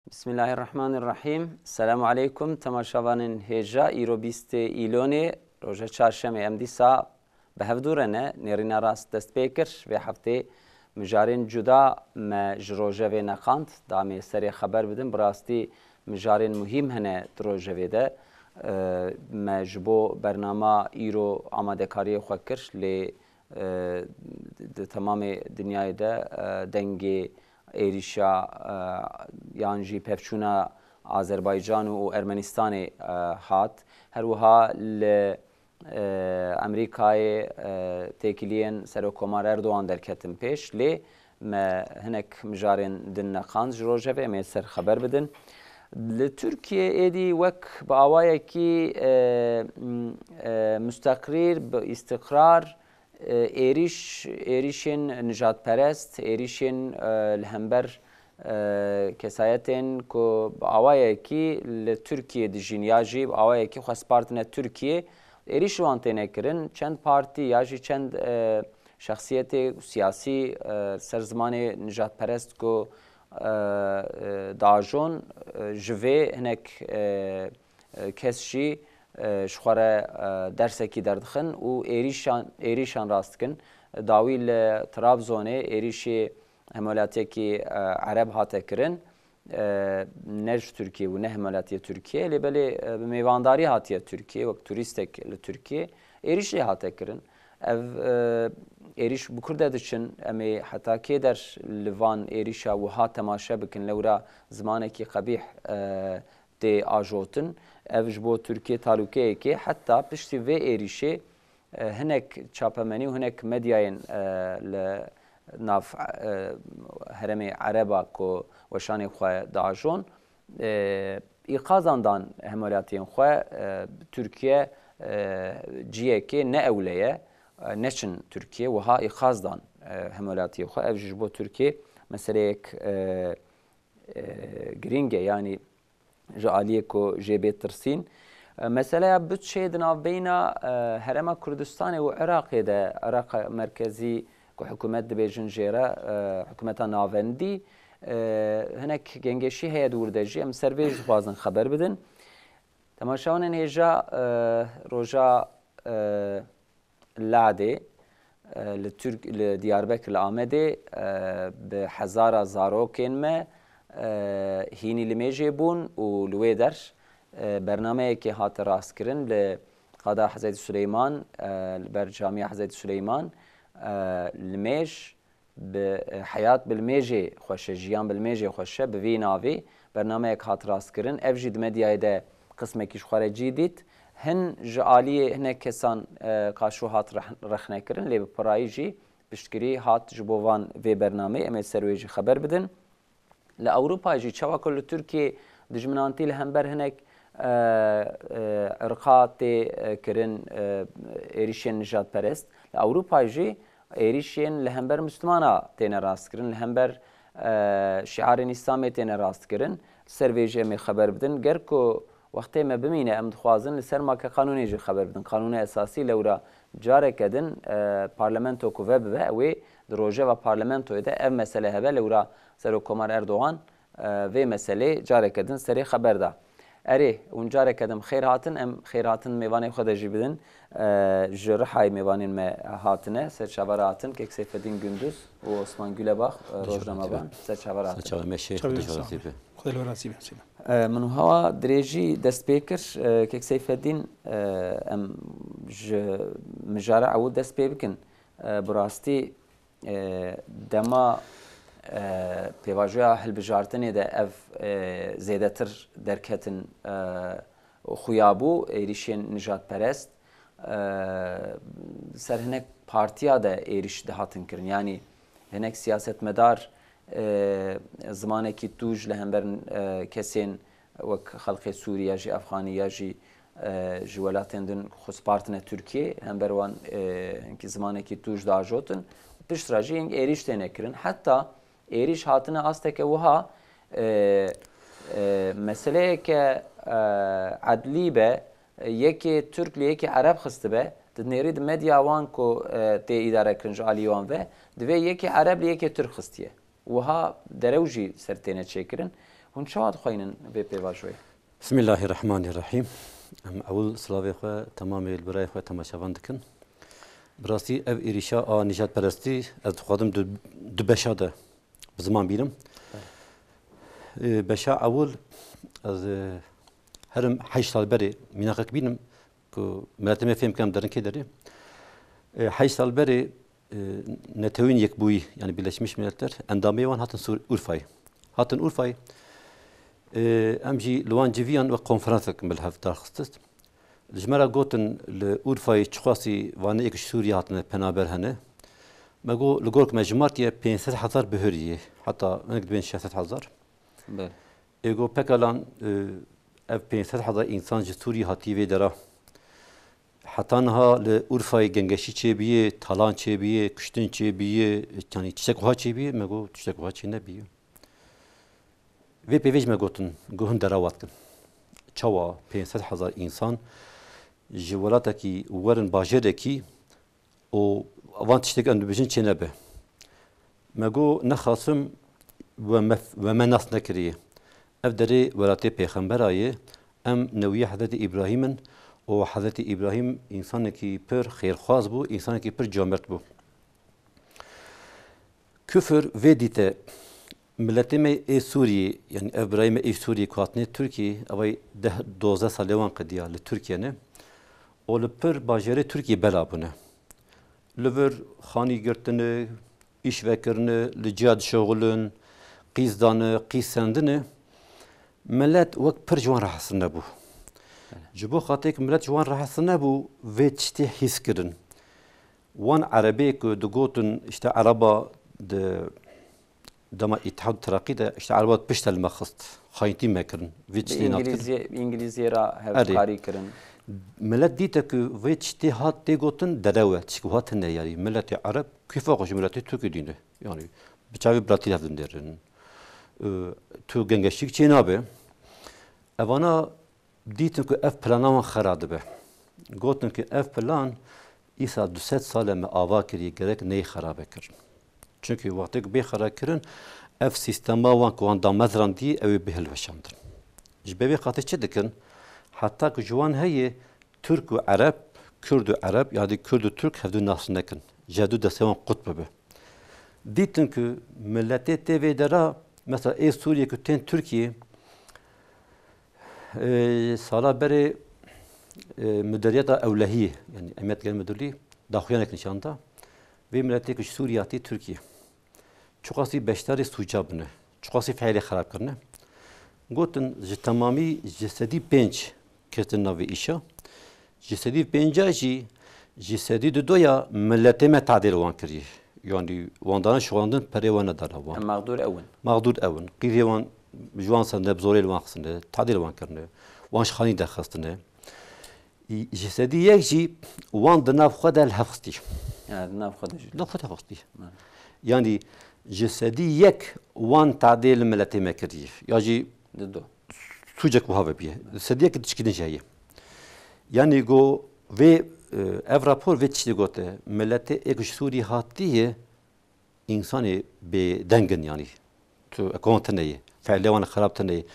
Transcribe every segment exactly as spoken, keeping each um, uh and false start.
Bismillahirrahmanirrahim. Selamu aleykum temaşevanên hêja. Îro bîstê Îlonê, roja çarşemê, em dîsa bi hev dû re ne. Nêrîna rast dest pê kir. Vê heftê mijarên cuda me ji rojevê neqand. Da me serê xeber bidin. Bi rastî mijarên muhîm hene di rojevê de. Ee, me ji bo bernama îro amadekariyê xwe kir, lê e, di temamê dinyayê de, e, dengê êrîşa, e, yan jî pevçûna Azerbaycan û Ermenistanê, e, hat. Her wiha li, e, Amerîkayê, e, têkiliyên Serokkomar Erdogan derketin pêş, lê me hinek mijarên din neqand ji rojevê, em ê ser xeber bidin. Li Tirkiyê êdî wek bi awayekî, e, m-, e, musteqrîr, bi îstiqrar, e, êrîş, êrîşên nijadperest, êrîşên, e, li hember, e, kesayetên ku bi awayekî li Tirkiyê dijîn ya jî bi awayekî xwe spartine Tirkiyê, êrîş li wan têne kirin. Çend partî ya jî çend, e, şexsiyetê siyasî, e, ser zimanê nijadperest ku, e, e, diajon, e, ji vê hinek, e, e, kes jî, e, ji xwe re, e, dersekî derdixin û êrîşan, êrîşan rast dikin. Dawî li Trabzonê êrîşê hemwelatiyekî, e, Ereb hate kirin. E, ne ji Tirkiyê û ne hemwelatiyê Tirkiyê, lê belê, e, bi mêvandarî hatiye Tirkiyê, wek turîstek li Tirkiyê êrîş lê hate kirin. Ev, e, êrîş bi kur de diçin, em ê heta kê der li van êrîşa wiha temaşe bikin, lewra zimanekî qebîh, e, tê ajotin. Ev ji bo Tirkiyê talûkeyekê, heta piştî vê êrîşê, e, hinek çapemenî û hinek medyayên, e, li nav, e, herêmê Ereba ku weşanê xwe diajon, e, îqazan dan hemwelatiyên xwe, e, Tirkiye, e, ciyekê ne ewle ye, e, neçin Tirkiye, wiha îqaz dan, e, hemwelatiyê xwe. Ev jî ji bo Tirkiye meseleyek, e, e, girîng e, yanî ji aliyê ku jê bê tirsîn. E, meseleya budçeyê di navbeyna, e, Herêma Kurdistanê û Iraqê de, Iraqa Merkezî ku hikûmet dibêjin jê re, e, hikûmeta navendî, e, hinek gengeşî heye di wir de jî. Em ser vê jî dixwazin xeber bidin. Temaşevanên hêja, e, roja, e, Ladê, e, li Tirk-, li Diyarbekir, li Amedê, e, bi hezara zarokên me, e, hînî limêjê bûn û li wê der, e, bernameyekê hate rastkirin li qada Hezretî Suleyman, e, li ber Camiya Hezretî Suleyman, e, limêj bi, e, heyat bi limêjê xweş e, jiyan bi limêjê xweş e, bi vî navî bernameyek hat rastkirin. Ev jî di medyayê de qismekî ji xwe re cî dît. Hin ji aliyê hinek kesan, e, qaşo hat reh-, rexnekirin, lê bi pirayî jî piştgirî hat ji bo van vê bernameyê. Em ê ser wê jî xeber bidin. Li Ewropa jî çawa ku li Tirkiyê dijminantî li hember hinek, e, e, irqa tê, e, kirin, e, êrîşên nijadperest, li Ewropa jî êrîşên li hember Mislimana têne rastkirin, li hember, e, şiarên Îslamê têne rastkirin. Li ser vê jî em ê xeber bidin. Ger ku wextê me bimîne, em dixwazin li ser make qanûnê jî xeber bidin. Qanûna esasî lewra careke din, e, parlamento ku vebibe, ew ê di rojeva parlamentoyê de ev mesele hebe, lewra Serokkomar Erdogan, e, vê meselê careke din serê xeber da. Erê, hûn careke din xêr hatin, em xêr hatin mêvanê xwe de jî bidin. E, ji Rihayê mêvanên me hatine, ser çava re hatin, Kek Seyfedîn Gündüz û Osman Gülebax, e, rojnamevan, ser çava re hatin. Ser çava me şêr, Çavê xwe de sağ olun. Xwedê li we razî be, Hüseyin. E, min wiha dirêjî dest pê kir, e, Kek Seyfedîn, e, em ji mijara ewil dest pê bikin. E, bi rastî, e, dema, e, pêvajoya hilbijartinê de ev, e, zêdetir derketin, e, xuya bû, êrîşên nijadperest, e, ser hinek partiya de êrîş dihatin kirin. Yanî hinek siyasetmedar, e, zimanekî tûj li hember, e, kesên wek xelkê Sûrî ya jî Efxanî ya jî, e, ji welatên din xwe spartine Tirkiyê, hember wan, e, hinkî zimanekî tûj diajotin. Pişt re jî hing êrîş têne kirin. Heta êrîş hatine asteke wiha, e, e, meseleyeke, e, edlî be, e, yekê Tirk li yekê Ereb xistibe, di nêrî di medya wan ku, e, tê îdare kirin ji alî wan ve, divê yekê Ereb li yekê Tirk xistiye. Wiha derew jî ser têne çêkirin. Hûn çawa dixweynin vê pêvajoyê? Bismillahirrahmanirrahîm. Em ewil silavê xwe temamê li birayê xwe temaşevan dikin. Bi rastî ev êrîşa a nîjadperestî ez dixwazim du, du beşa de bi ziman bînim. Ê, beşa ewil ez, ê, herim heşt sal berê mînaqek bînim ku miletê me fêm bikin em derin kê derê. Ê, heşt sal berê, ê, Netewên Yekbûyî, yani Birleşmiş Milletler, endamê wan hatin Sûr-, Urfayê. Hatin Urfayê, ê, em jî li wan civiyan wek konferansek min li hev darxistit. Ji me re gotin li Urfayê çiqasî vanê êk ji Sûriyê hatine penaber hene. Me got, li gor ku me jimartiye pênc sed hezar bihurî ye. Heta hinek dibên şeş sed hezar. Belê. Ê got, pekalan, e, ev pênc sed hezar însan ji Sûriyê hatî vê dera. Heta niha li Urfayê gengeşî çêbûye, talan çêbûye, kuştin çêbûye, yanî tiştek wiha çêbûye? Me got, tiştek wiha çênebûye. Vê pêvê jî me gotin, got hûn dera wa dikin. Çawa pênc sed hezar însan ji welatekî werin bajêrekî û van tiştek em dibêjin çênebe? Me got, nexasim we me, we me nas nekiriye. Ev derê welatê pêxembera ye, em newiyê Hezretî Îbrahîm in û Hezretî Îbrahîm însanekî pir xêrxwaz bû, însanekî pir comert bû. Kufir vê dîte, miletê me ê Sûriyê, yanî ev birayê me ê Sûriyê ku hatine Tirkiyê, ev ay deh dozdeh salê wan qediya li Tirkiye ne û li pir bajêrê Tirkiyê bela bûne. Li vir xanî girtine, îş vekirine, li ciya dişexulin, qîz dane, qîz sendine. Milet wek pir ji wan rehettir nebû. Ji bo xatirê ku milet ji wan rehettir nebû, vê tiştê hîs kirin. Wan erebê ku digotin, işte, ereba di dema Îtihad Tereqî de, işte, ereba pişt li me xist, xayintî me kirin. Vê Bi tiştê nakirin. Îngilîziyê, Îngilîziyê re Erê. hevkarî kirin. Milet dîte ku vê tiştê hat tê gotin derew e, tişkî wiha tune ye. Miletê ereb kêfa xwe ji miletê Tirkî dîne. Yani bi çavê biratî hev dinêrin. Û tu gengeşîk çê nabe. Evana dîtin ku ev plana wan xera dibe. Gotin ku ev plan îsa du sed sal e me ava kiriye, gerek neyê xerabe kirin. Çunkî wextê ku bê xera kirin, ev sîstema wan ku wan damezrandî, ew ê bê hilweşandin. Ji ber vê xatir çi dikin? Heta ku ji wan heye Tirk û Ereb, Kurd û Ereb, ya dî Kurd û Tirk hevdu nas nekin. Ji hevdu destê wan qut bibe. Dîtin ku miletê tê vê dera, mesela ê Sûriyê ku tên Tirkiyê, e, sala berê, e, muderiyeta ewlehiyê, yani Emniyet Genel Müdürlüğü, daxuyanek nîşan da. Vê miletê ku ji Sûriyê hatî Tirkiyê. Çiqasî beşdarê sûca bûne, çiqasî fiilê xerab kirine. Gotin, ji temamî ji sedî pênc ketin navê îşa. Ji sedî pênca jî, ji sedî dudoya miletê me tadêl wan kiriye. Yanî wan dane şixulandin, perê wan nedane wan. Em mexdûr ew in. Mexdûr ew in. Qîzê wan ji wan sendine, bi zorê li wan xistine, tadêl wan kirine. Wan ji xanî derxistine. Ji sedî yek jî wan di nav xwe de li hev xistî. Ya, di nav xwe de jî. Di nav xwe de xistî. Ha. Yanî ji sedî yek wan tadê li miletê me kiriye. Ya jî Dido. Sûcek wiha vebiye. Di sedî yek tişkî din jî heye. Yanî go vê, e, ev rapor vê tiştê gote. Miletê êk ji Sûrî hatiye, însanê bêdeng in, yanî tu ekowan tune ye, feilê wan xerab tune ye,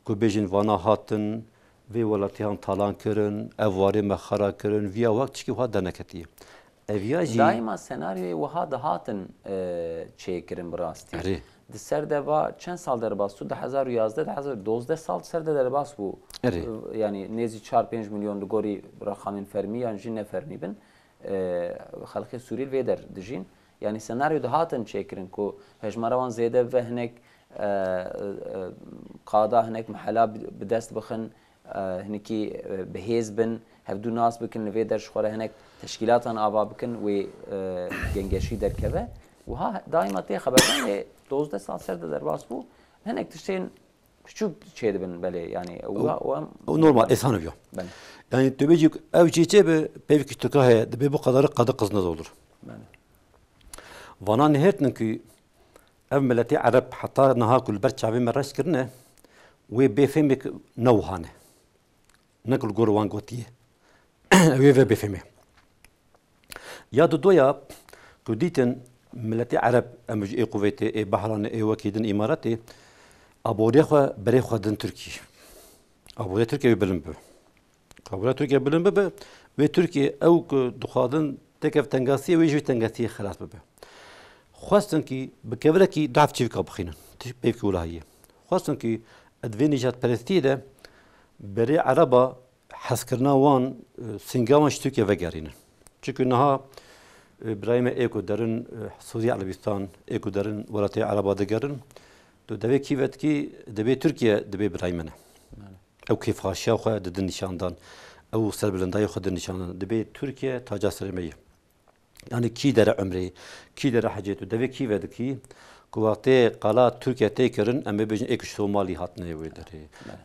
ku bêjin vana hatin, vê welatiyan talan kirin, ev warê me xera kirin, viya wek tişkî wiha derneketiye. Ev ya jî Daîma senaryoyê wiha dihatin, e, çêkirin bi rastî. Erê. Di ser de va çend sal derbas çû, du hezar û yazdeh, du hezar û dozdeh sal ser de derbas bû. Erê. E, yanî nêzî çar pênc milyon li gorî rexamên fermî yan jî nefermî bin. E, xelkê Sûrî li vê der dijîn. Yanî senaryo dihatin çêkirin ku hejmara wan zêde bibe, hinek, e, e, qada, hinek mehela bi, bi dest bixin, e, hinekî, e, bi hêz bin, hevdû nas bikin, li vê der ji xwe re hinek teşkîlatan ava bikin, wê, e, gengeşî derkeve. Wiha daîma tê xeberdan, ê dozdeh sal ser de derbas bû. Hinek tiştên Piçûk çêdibin belê, yani, O, wa, o em o normal, êsan e ya. Belê. Yani, tu bêjî ew cî çê bi peyvekî Tirka heye, dibê bu kadarı kadı kızına da olur. Belê. Vana nihêrtin ku ev miletê Ereb heta niha ku li ber çavê me reş kirine, wê bê fêmê ku ne wiha ne. Ne ku li gor wan gotiye. Ew ê ve bifême. Ya dudoya ku dîtin miletê Ereb, em ji ê quvêtê, ê Behranê, ê wekî din Îmaratê, Aboriyê xwe berê xwe din Tirkiyê. Aboriyê Tirkiyê wê bilind bibe. Aboriyê Tirkiyê bilind bibe, wê Tirkiyê ew ku dixwazin têkev tengasiyê, wê ji wê tengasiyê xelas bibe. Xwestin kî bi kevirekî daf çivka bixînin, peyvkî wilahiyê. Xwestin kî di vê nijadperestiyê de berê Ereba hezkirina wan, e, sînga wan ji Tirkiye vegerînin. Çunku niha, e, birayê me ê ku derin, e, Sûriye Erebistan, ê ku derin welatê Ereba digerin, tu devê kî ve dikî, divê Tirkiye divê birayê me ne. Belê. Ew kêfxaşiya xwe didin nîşandan, ew serbilindayê xwe didin nîşandan. Divê Tirkiye taca serê me ye. Yani kî dere Umrê, kî dere hecê tu, devê kî vedikî, ku wextê qala Tirkiye tê kirin, em ê bêjin ê ku ji Somalî hatine wê derê,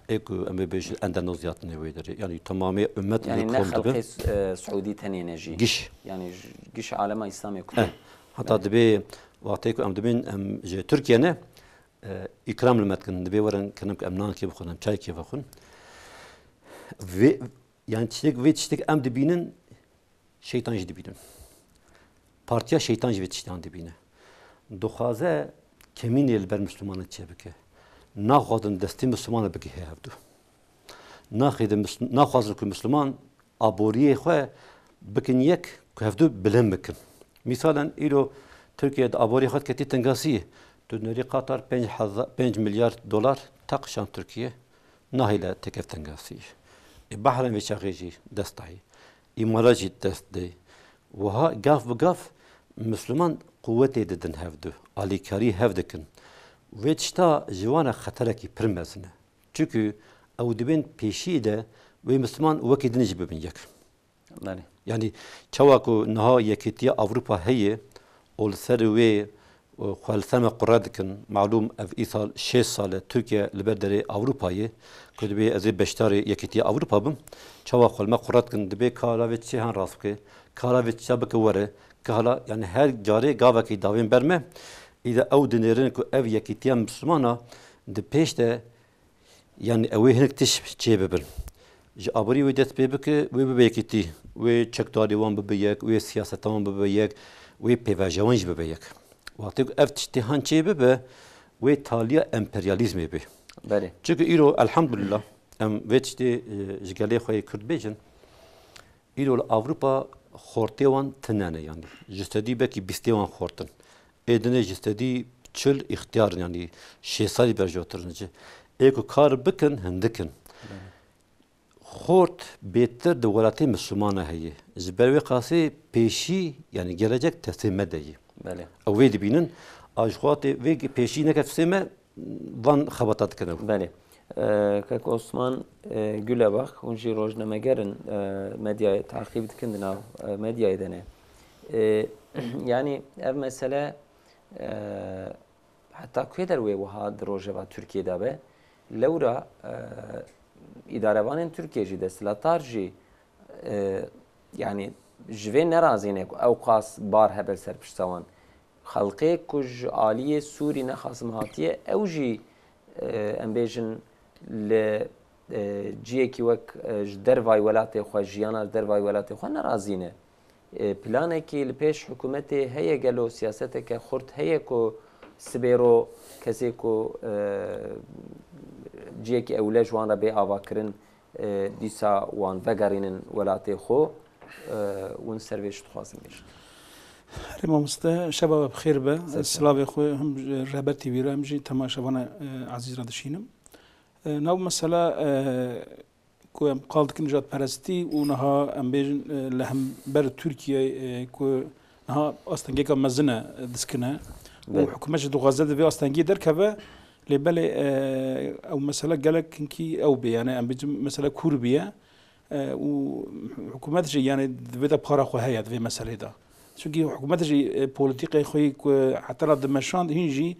ê ku em ê bêjin Endonezya hatine wê derê. Yani tamamê ummet Yani ne kom dibe. Xelkê, e, Suudî tenê ne jî. Giş. Yani j-, giş alema Îslamê ku Eh, tê. Heta Yani. Dibê wextê ku em dibên em ji Tirkiye ne, e, îkram li me dikin, dibê werin kirin ku em nankê bixwin, em çaykê vexwin. Vê, yani tiştek, vê tiştek em dibînin, şeytan jî dibînin. Partiya şeytan jî vê tiştiyan dibîne. Dixwaze kemînê li ber Mislimanan çêbike. Naxwazin destê Mislimana bigihê hevdu. Naxêde Mis-, naxwazin ku Misliman aboriyê xwe bikin yek, ku hevdu bilind bikin. Mîsalen îro Tirkiye di aboriyê xwe diketî tengasiyê. Tu nerî Qatar pênc heza-, pênc milyar dolar teqişan Tirkiye. Nahêle têkev tengasiyê. Ê Bahreyn vê çaxê jî dest dayî. Îmarat jî dest dê. Wiha gav bi gav Misliman quwetê didin hevdu, alîkarî hev dikin. Vê tişta ji wan re xeterekî pir mezin e. Çunku ew dibên pêşiyê de wê Misliman wekî din jî bibin yek. Belê. Yani çawa ku niha Yekîtiya Ewropa heye û li ser wê, e, xwe li ser me qure dikin, malûm ev îsal şêst sal e Tirkiye li ber derê Ewropa ye, ku dibê ez ê beşdarê Yekîtiya Ewropa bim, çawa xwe li me qure dikin, dibê ka hala vê çi han rast bike, ka hala vê çi bike were, ka hala, yani her carê gavekî davên ber me, îde ew dinêrin ku ev Yekîtiya Mislimana di pêş de Yani ew ê hinek tişt çê bibin. Ji aborî wê dest pê bike, wê bibe yekîtî, wê çekdarê wan bibe yek, wê siyaseta wan bibe yek, wê pêvajoya wan jî bibe yek. Wextê ku ev tiştê han çê bibe, wê taliya emperyalîzmê bê. Belê. Çunku îro, elhamdulillah, em vê tiştê, e, ji gelê xwe yê Kurd bêjin, îro li Ewropa xortê wan tune ne, yanî ji sedî belkî bîstê wan xort in. Ê dinê ji sedî çil îxtiyar in, yanî şêst salî berjotir in. Ji ê ku kar bikin, hindik in. Xort bêtir di welatê Mislimana heye. Ji ber wê qasê pêşî, yanî gelecek destê me de ye. Belê. Ew vê dibînin, a ji xwe tê vê pêşî neket destê me, van xebata dikin ew. Belê. E, Kek Osman, e, Gulebak, hûn jî rojnameger in, e, medyayê taqîb dikin di nav, e, medyayê de ne. E, yanî ev mesele, e, heta kuê derwê wiha di rojeva Tirkiyê de be? Lewra, e, îdarevanên Tirkiyê jî, desthilatdar jî, e, yanî ji vê nerazî ne ku ew qas bar hebe li ser pişta wan. Xelkê ku ji aliyê Sûrî nexasim hatiye, ew jî, e, em bêjin li, e, ciyekî wek, e, ji dervayî welatê xwe, jiyana ji dervayî welatê xwe nerazî ne. E, planekî li pêş hikûmetê heye gelo, siyaseteke xurt heye ku sibê ro kesê ku, e, ciyekî ewle ji wan re bê avakirin, e, dîsa wan vegerînin welatê xwe, e, hûn ser vê jî dixwazin bêjin. Herê mamoste, şeva we bi xêr be. Ser çev. Silavê xwe hem ji Rehber T V re hem jî temaşevana, e, ezîz re dişînim. E, nav mesela, e, ku em qal dikin nijadperestî û niha em bêjin, e, li hember Tirkiyeyê, e, ku niha astengeka mezin e, diskine û Belê. Hikûmet jî dixwaze di vê astengiyê derkeve, lê belê, e, ew mesele gelek hinkî ew bê, yani em bêjin mesele kûr bûye, e, û hikûmet jî yani di vê de para xwe heye di vê meselê de. Çunkî hikûmet jî, e, polîtîkayê xwe yê ku heta niha dimeşand hîn jî,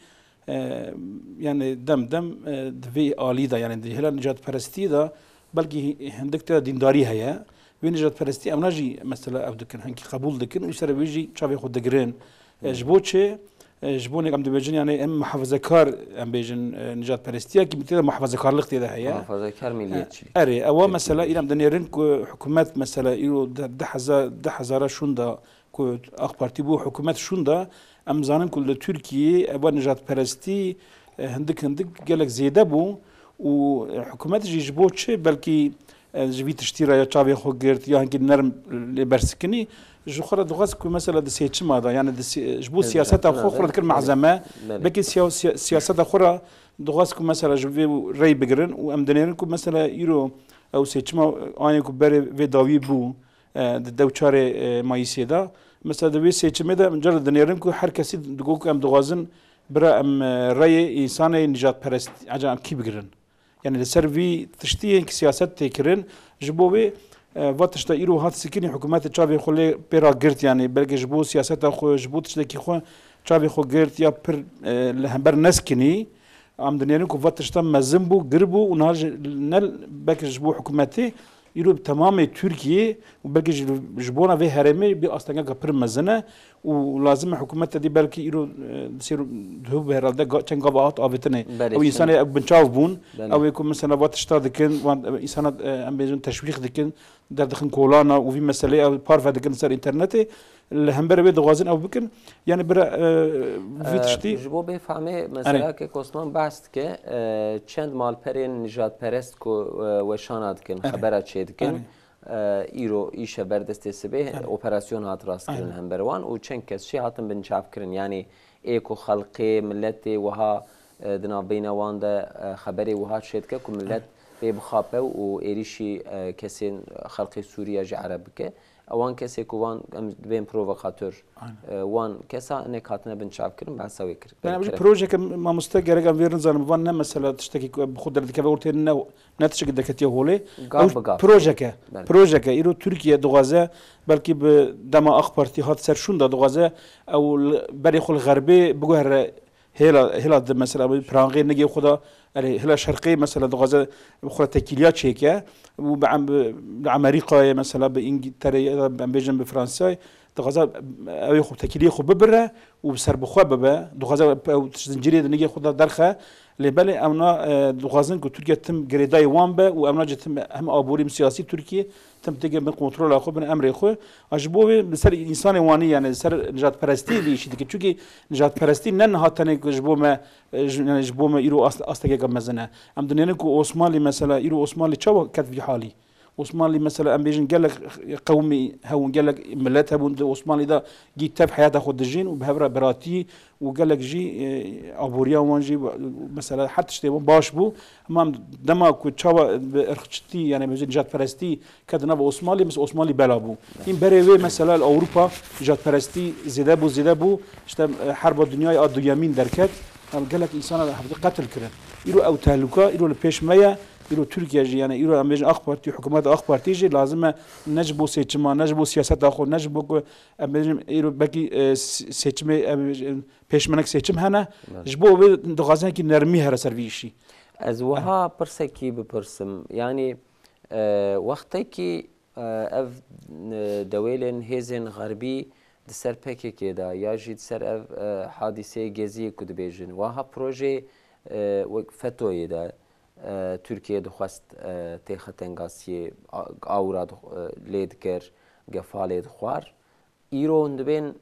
e, yani dem dem, e, di vê alî de, yani di hêla nijadperestiyê de belkî hindik tê de dîndarî heye. Vê nijadperestî ewna jî mesela ew dikin, hinkî qebûl dikin û ser wê jî çavê xwe digirin. E, ji bo çi? E, ji bo nek em dibêjin, yani em muhafazekar, em bêjin, e, nijadperestiyekî tê de muhafazekarlik tê de heye. Muhafazekar milliyetçilik. E, erê, ewa mesela îrem dinêrin ku hikûmet mesela îro de, di hezar, di hezara şûnda ku AK Partî bû hikûmet şûnda, em zanin ku li Tirkiyeyê eva nijadperestî, e, hindik hindik gelek zêde bû û, e, hikûmet jî ji bo çi belkî, e, ji vî tiştî re ya çavê xwe girt ya hinkî nerm lê bersikinî, ji xwe re dixwest ku mesela di seçima de, yani di si-, ji bo siyaseta xwe xwe re dikir malzeme, belkî siya-, siya-, siyaseta xwe re dixwest ku mesela ji vê rey bigirin û em dinêrin ku mesela îro ew seçima anê ku berê vê dawî bû, e, di dew çarê, e, Mayîsê de. Mesela di vê seçimê de em car dinêrin ku her kesî digot ku em dixwazin bira em, e, reyê însanê nijadperest, aca em kî bigirin? Yani li ser vî tiştî yên ki siyaset tê kirin, ji bo wê, e, va tişta îro hat sikinî hikûmetê çavê xwe lê pê ra girt, yani belkî ji bo siyaseta xwe, ji bo tiştekî xwe çavê xwe girt ya pir, e, li hember neskinî. Em dinêrin ku va tişta mezin bû, gir bû û niha ji, ne belkî ji bo hikûmetê, îro bi temamê Tirkiyê û belkî ji, ji bona vê herêmê bir astengeka pir mezin e û lazim e hikûmet te dî belkî îro, e, di sêr û duh bû herhalde ga-, çend gava hat avêtinê. Belê, ew însanê ew binçav bûn. Belê. Ew ê ku mesela va tişta dikin, wan, e, însana, e, em bêjin teşwîq dikin, derdixin kolana û vî meseleyê ew parve dikin ser înternetê. Li hember wê dixwazin ew bikin. Yani bira, e, vî tiştî. Ji bo bê fehmê, mesela kek Osman behs dike, e, çend malperên nijadperest ku, e, weşana dikin, xebera çêdikin, e, îro îşe ber destê sibê operasyon hat rastkirin hember wan û çend kes jî hatin binçavkirin. Yani ê ku xelkê, miletê wiha, e, di navbeyna wan de, e, xeberê wiha çêdike ku milet pê bixape û êrîşî, e, kesên xelkê Sûriye ji Ereb bike. Ewan kesê ku wan em dibên provokatör, e, wan kesa hinek hatine binçavkirin, behsa wê kir. Yani ev jî projeke mamoste gerek em vê nizanim, van ne mesela tiştekî ku bi xwe derdikeve ortê ne, ne tiştekî derketiye holê. Gav bi gav. Projeke, belê, projeke. Îro Tirkiye dixwaze, belkî bi dema AK Partî hat ser şûnda dixwaze ew li, berê xwe li xerbê biguhere hêla, hêla di mesela bi pirangê nigê xwe da, erê hêla şerqê mesela dixwaze bi xwe re tekîliya çêke û bi em-, bi, bi Amerîkayê mesela bi Îngîltereyê ya da em bêjin bi Fransayê dixwaze ew ê xwe tekîliyê xwe bibire û bi serbixwe bibe. Dixwaze ew zincirê di nigê xwe de derxe. Lê belê ewna, e, dixwazin ku Tirkiye tim girêdayî wan be û ewna jî tim hem aborî hem siyasî Tirkiye tim têke bin kontrola xwe, bin emrê xwe. A ji bo wê li ser însanê wanî, yani li ser nijadperestî vî îşî dike. Çunkî nijadperestî ne niha tenê ku ji bo me, e, ji, yani ji bo me îro ast-, astekeke mezin e. Em dinêrin ku Osmanlî mesela, îro Osmanlî çawa ket vî halî? Osmanlî mesela em bêjin gelek qewmî hebûn, gelek milet hebûn di Osmanlî de gî tev heyata xwe dijîn û bi hev re biratî û gelek jî, e, aboriya wan jî, mesela her tiştê wan baş bû. Hema dema ku çawa bi irqçitî, yani bêjin nijadperestî ket di nava Osmanlî, mesela Osmanlî bela bû. Hîn berê wê mesela li Ewropa nijadperestî zêde bû, zêde bû. İşte, e, herba dinyayê a duyemîn derket. Em gelek însana hevdî qetil kirin. Îro ew tehlûka, îro li pêş me ye. Îro Tirkiye jî, yani îro em bêjin AK Partî, hikûmeta AK Partî jî lazim e ne ji bo seçima, ne ji bo siyaseta xwe, ne ji bo ku em bêjin îro belkî, e, se-, seçimê, em bêjin pêşmenek seçim hene. Belê. Ji bo wê dixwazin ki nermî here ser vî îşî. Ez wiha pirsekî bipirsim. Yani, e, wextekî, e, ev, e, dewêlên hêzên xerbî di ser P K K de ya jî di ser ev, e, hadîseyê Geziyê ku dibêjin, wiha projeyê, e, wek fetoyê de, e, Tirkiye dixwest, e, têxe tengasiyê, a-, awira dix-, e, lê dikir, gefalê dixwar. Îro hûn dibên,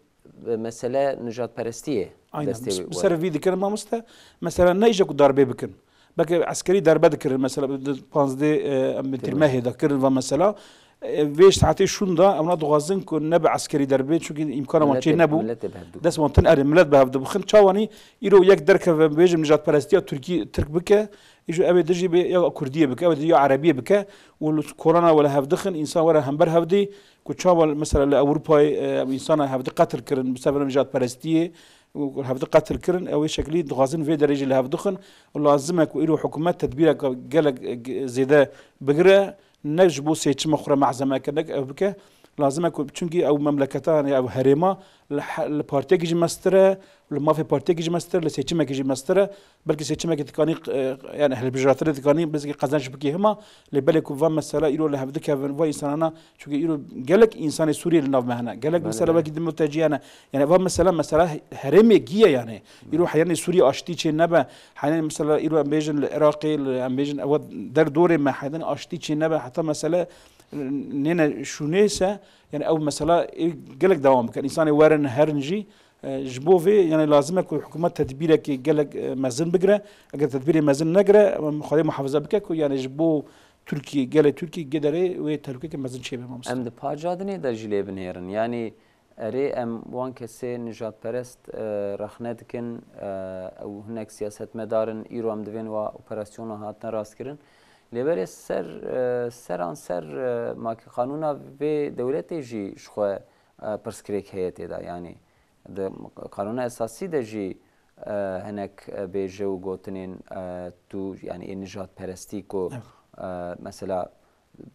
e, mesele nijadperestiyê. Aynen. Destê wê. Bi ser vî dikirin mamoste. Mesela ne îşe ku darbê bikin. Belkî eskerî darbe dikirin. Mesela di panzdeh, e, em Tîrmehê de kirin va mesela. E, vê saetê şûnda ewna dixwazin ku nebe eskerî darbe, çunkî îmkana wan çê nebû. Dest wan tin erê, milet bi hev dibixin. Çawanî îro yek derkeve bêjim nijadperestiya Tirkî, Tirk bike, îjo ew ê dijî bê ya Kurdiyê bike, ew ê dijî ya Erebiyê bike û li korana wele hev dixin, însan were hember hevdî ku çawa mesela li Ewropayê, e, ew însana hevdî qetil kirin, bi sebeba nijadperestiyê û hevdî qetil kirin, ew ê şeklî dixwazin vê derê jî li hev dixin û lazim e ku îro hikûmet tedbîreke gelek, e, zêde bigire, ne ji bo seçima xwe re malzemeke, ne ev bike, lazim e ku, çunkî ew memleketa, yani ew herêma li he-, li partiyekî jî mestir e, li mafê partiyekî jî mestir e, li seçimekî jî mestir e. Belkî seçimekî dikanî, e, yani hilbijartinê dikanî belkî qezenç bikî hema, lê belê ku va mesela îro li hev dikevin, va însanana, çunkî îro gelek însanê Sûriyê li nav me hene. Gelek mesela belkî di mutecî hene. Yani va mesela, mesela herêmê giye yani. Îro heyanê Sûriyê aştî çê nebe. Heyanê mesela îro em bêjin li Iraqê, li, em bêjin ewa der dorê me heyanê aştî çê nebe. Heta mesela nêne şûnê se, yani ew mesela ê gelek dewam bikin. Însanê werin herin jî, E, ji bo vê, yani lazim e ku hikûmet tedbîrekê gelek, e, mezin bigire. Eger tedbîrê mezin negire, em Xwedê muhafaza bike ku yani ji bo Tirkiyê, gelê Tirkiyê gederê wê tehlûkeke mezin çêbe, mamoste. Em di paca dinê de jî lê binêrin. Yani erê em wan kesê nijadperest, e, rexne dikin, e, ew hinek siyasetmedar in, îro em divên wa operasyona hatine rastkirin. Lê belê ser, e, seran ser, e, makî qanûna vê dewletê jî ji xwe, e, pirsgirêk heye tê de. Yani di qanûna esasî de jî, e, hinek, e, bêje û gotinên, e, tu, yani ê nijadperestî ku, Evet. e, mesela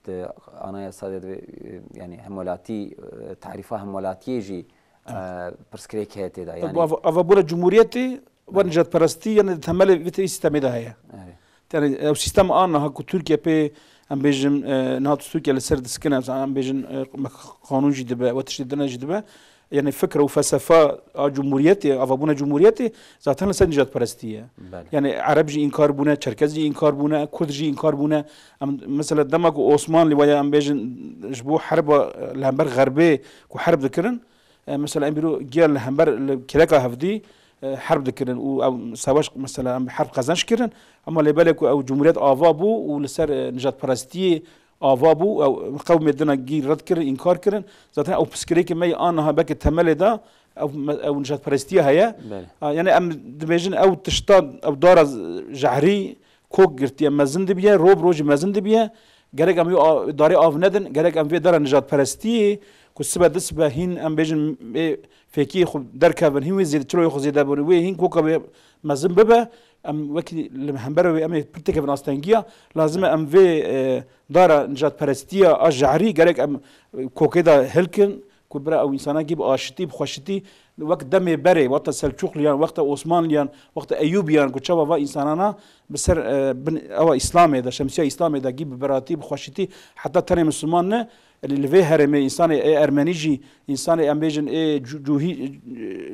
di anayasa de, e, yani hemwelatî, e, tarîfa hemwelatiyê jî, e, Evet. pirsgirêk heye tê de. Yani Ava, ava bûra cumhuriyetê ve Evet. nijadperestî yani di temelê vê tê-, sîstemê de heye. Evet. Yani ew sîstem a niha ku Tirkiye pê, em bêjin, e, niha Tirkiye li ser diskine, em bêjin, e, me-, qanûn jî dibe, we tiştê dine jî dibe. Yani fikr û felsefa a cumhuriyetê, avabûna cumhuriyetê zaten li ser nijadperestî ye. Belê. Yani Ereb jî înkar bûne, Çerkez jî înkar bûne, Kurd jî înkar bûne. Em, mesela dema ku Osmanlî waya em bêjin ji bo herba, e, li hember Xerbê ku herb dikirin, e, mesela em bîro giya li hember li kêleka hevdî, e, herb dikirin û ew savaş mesela em herb qezenç kirin. Ama lê belê ku ew cumhuriyet ava bû û li ser, e, nijadperestiyê ava bû, ew qewmê dina gî red kirin, înkar kirin. Zaten ew pirsgirêkê me yê aniha belkî temelê de, ew me-, ew nijadperestiya heye. Belê. A, yani em dibêjin ew tişta, ew dara z-, jehrî kok girtiye, mezin dibiye, ro bi rojî mezin dibiye. Gerek em wê a-, darê av nedin, gerek em vê dara nijadperestiyê ku sibe di sibe hîn em bêjin ê fêkiyê xwe derkevin, hîn wê zêde, çiloyê xwe zêde bûn, wê hîn koka wê mezin bibe. Em wekî li hember wê em ê pir têkevin astengiya. Lazim e em vê, e, dara nijadperestiya a jehrî gerek em, e, kokê de hilkin ku bira ew însana gî bi aşitî, bi xweşitî, wek demê berê, wexta Selçûqliyan, wexta Osmanliyan, wexta Eyûbiyan ku çawa va însanana bi ser, e, bin ewa Îslamê de, şemsiya Îslamê de gî bi beratî, bi xweşitî, heta tenê Misliman ne, li, li vê herêmê însanê ê Ermenî jî, însanê em bêjin ê Cu-, Cûhî,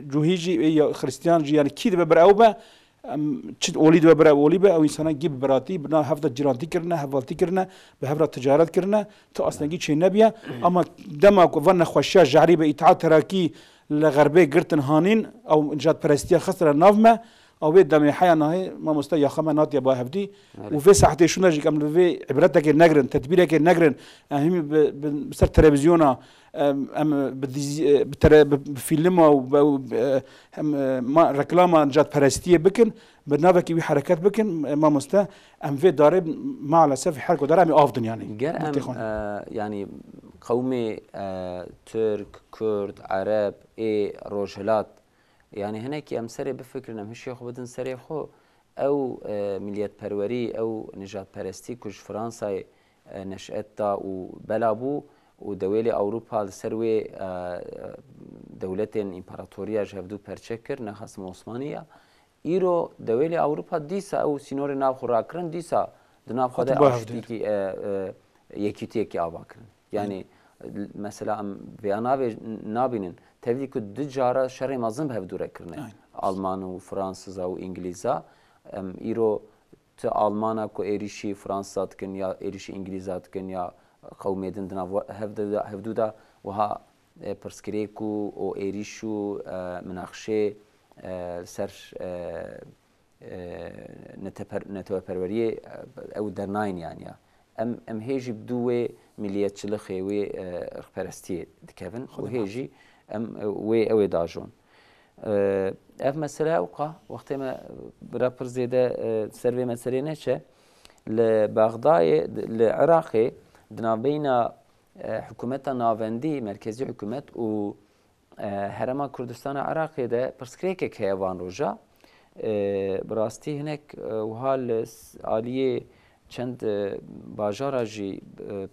Cûhî jî, ê ya Xristiyan jî, yani kî dibe bir ew be, em çi olî dibe bir ew olî be, ew însana gî bi beratî, bi nav hev de cîrantî kirine, hevaltî kirine, bi hev re ticaret kirine, ti astengî çê nebiye. Ama dema ku van nexweşiya jehrî be, îtihat terakî li xerbê girtin hanîn, ew nijadperestiya xistine nav me, ew vê demê heya nahê mamoste yaxa me natiye ba hevdî. Evet. Û vê saetê şûna jî em li vê îbretekê negrin, tedbîrekê negrin, em hîmî bi, bi, bi ser televîzyona, em, em bi dizî, bi tele-, bi, bi fîlma û bi, û bi, em, ma, reklama nijadperestiyê bikin, bi navekî wî hereket bikin, e, mamoste, em vê darê maalesef her ku dara em ê av din yani. Ger em, e, yani qewmê, e, Tirk, Kurd, Ereb, ê Rojhilat, yani hinekî em serê bifikirin, em hişê xwe bidin serê xwe, ew, e, miliyetperwerî, ew nijadperestî ku ji Fransayê, e, neş'et da û bela bû û dewêlê Ewropa li ser wê, e, dewletên împaratoriya ji hevdû perçe kir, nexasim Osmaniya. Îro dewêlê Ewropa dîsa ew sînorê nav xwe rakirin, dîsa di nav xwe de Xwe tu ba hevdî. aştîkî, e, e, yekîtiyekî ava kirin. Yani, mesela em vêya navê-, nabînin. Tevlî ku du cara şerê mezin bi hevdû re kirine. Aynen. Alman û Fransiza û Îngilîza. Em îro ti Almana ku êrîşî Fransa dikin ya êrîşî Îngilîza dikin ya qewmê din di nav we-, hev de, hevdû de wiha, e, pirsgirêk û, û êrîş û, e, minaqişê, e, li ser, e, e, neteper-, neteweperweriyê, e, ew dernayên yani ya. Em, em hê jî bi dû wê miliyetçilixê, wê, e, irqperestiyê dikevin û Xwedê hê muhafîz. jî em, e, wê ew ê dajon. E, ev mesele ewqa, wextê me bira pir zêde, e, ser vê meseleyê neçe, li Bexdayê, li Iraqê, di navbeyna, e, hikûmeta navendî, merkezî hikûmet û e, Herêma Kurdistana Iraqê de pirsgirêkek heye van roja. E, bi rastî hinek, e, wiha li s-, aliyê çend, e, bajara jî, e,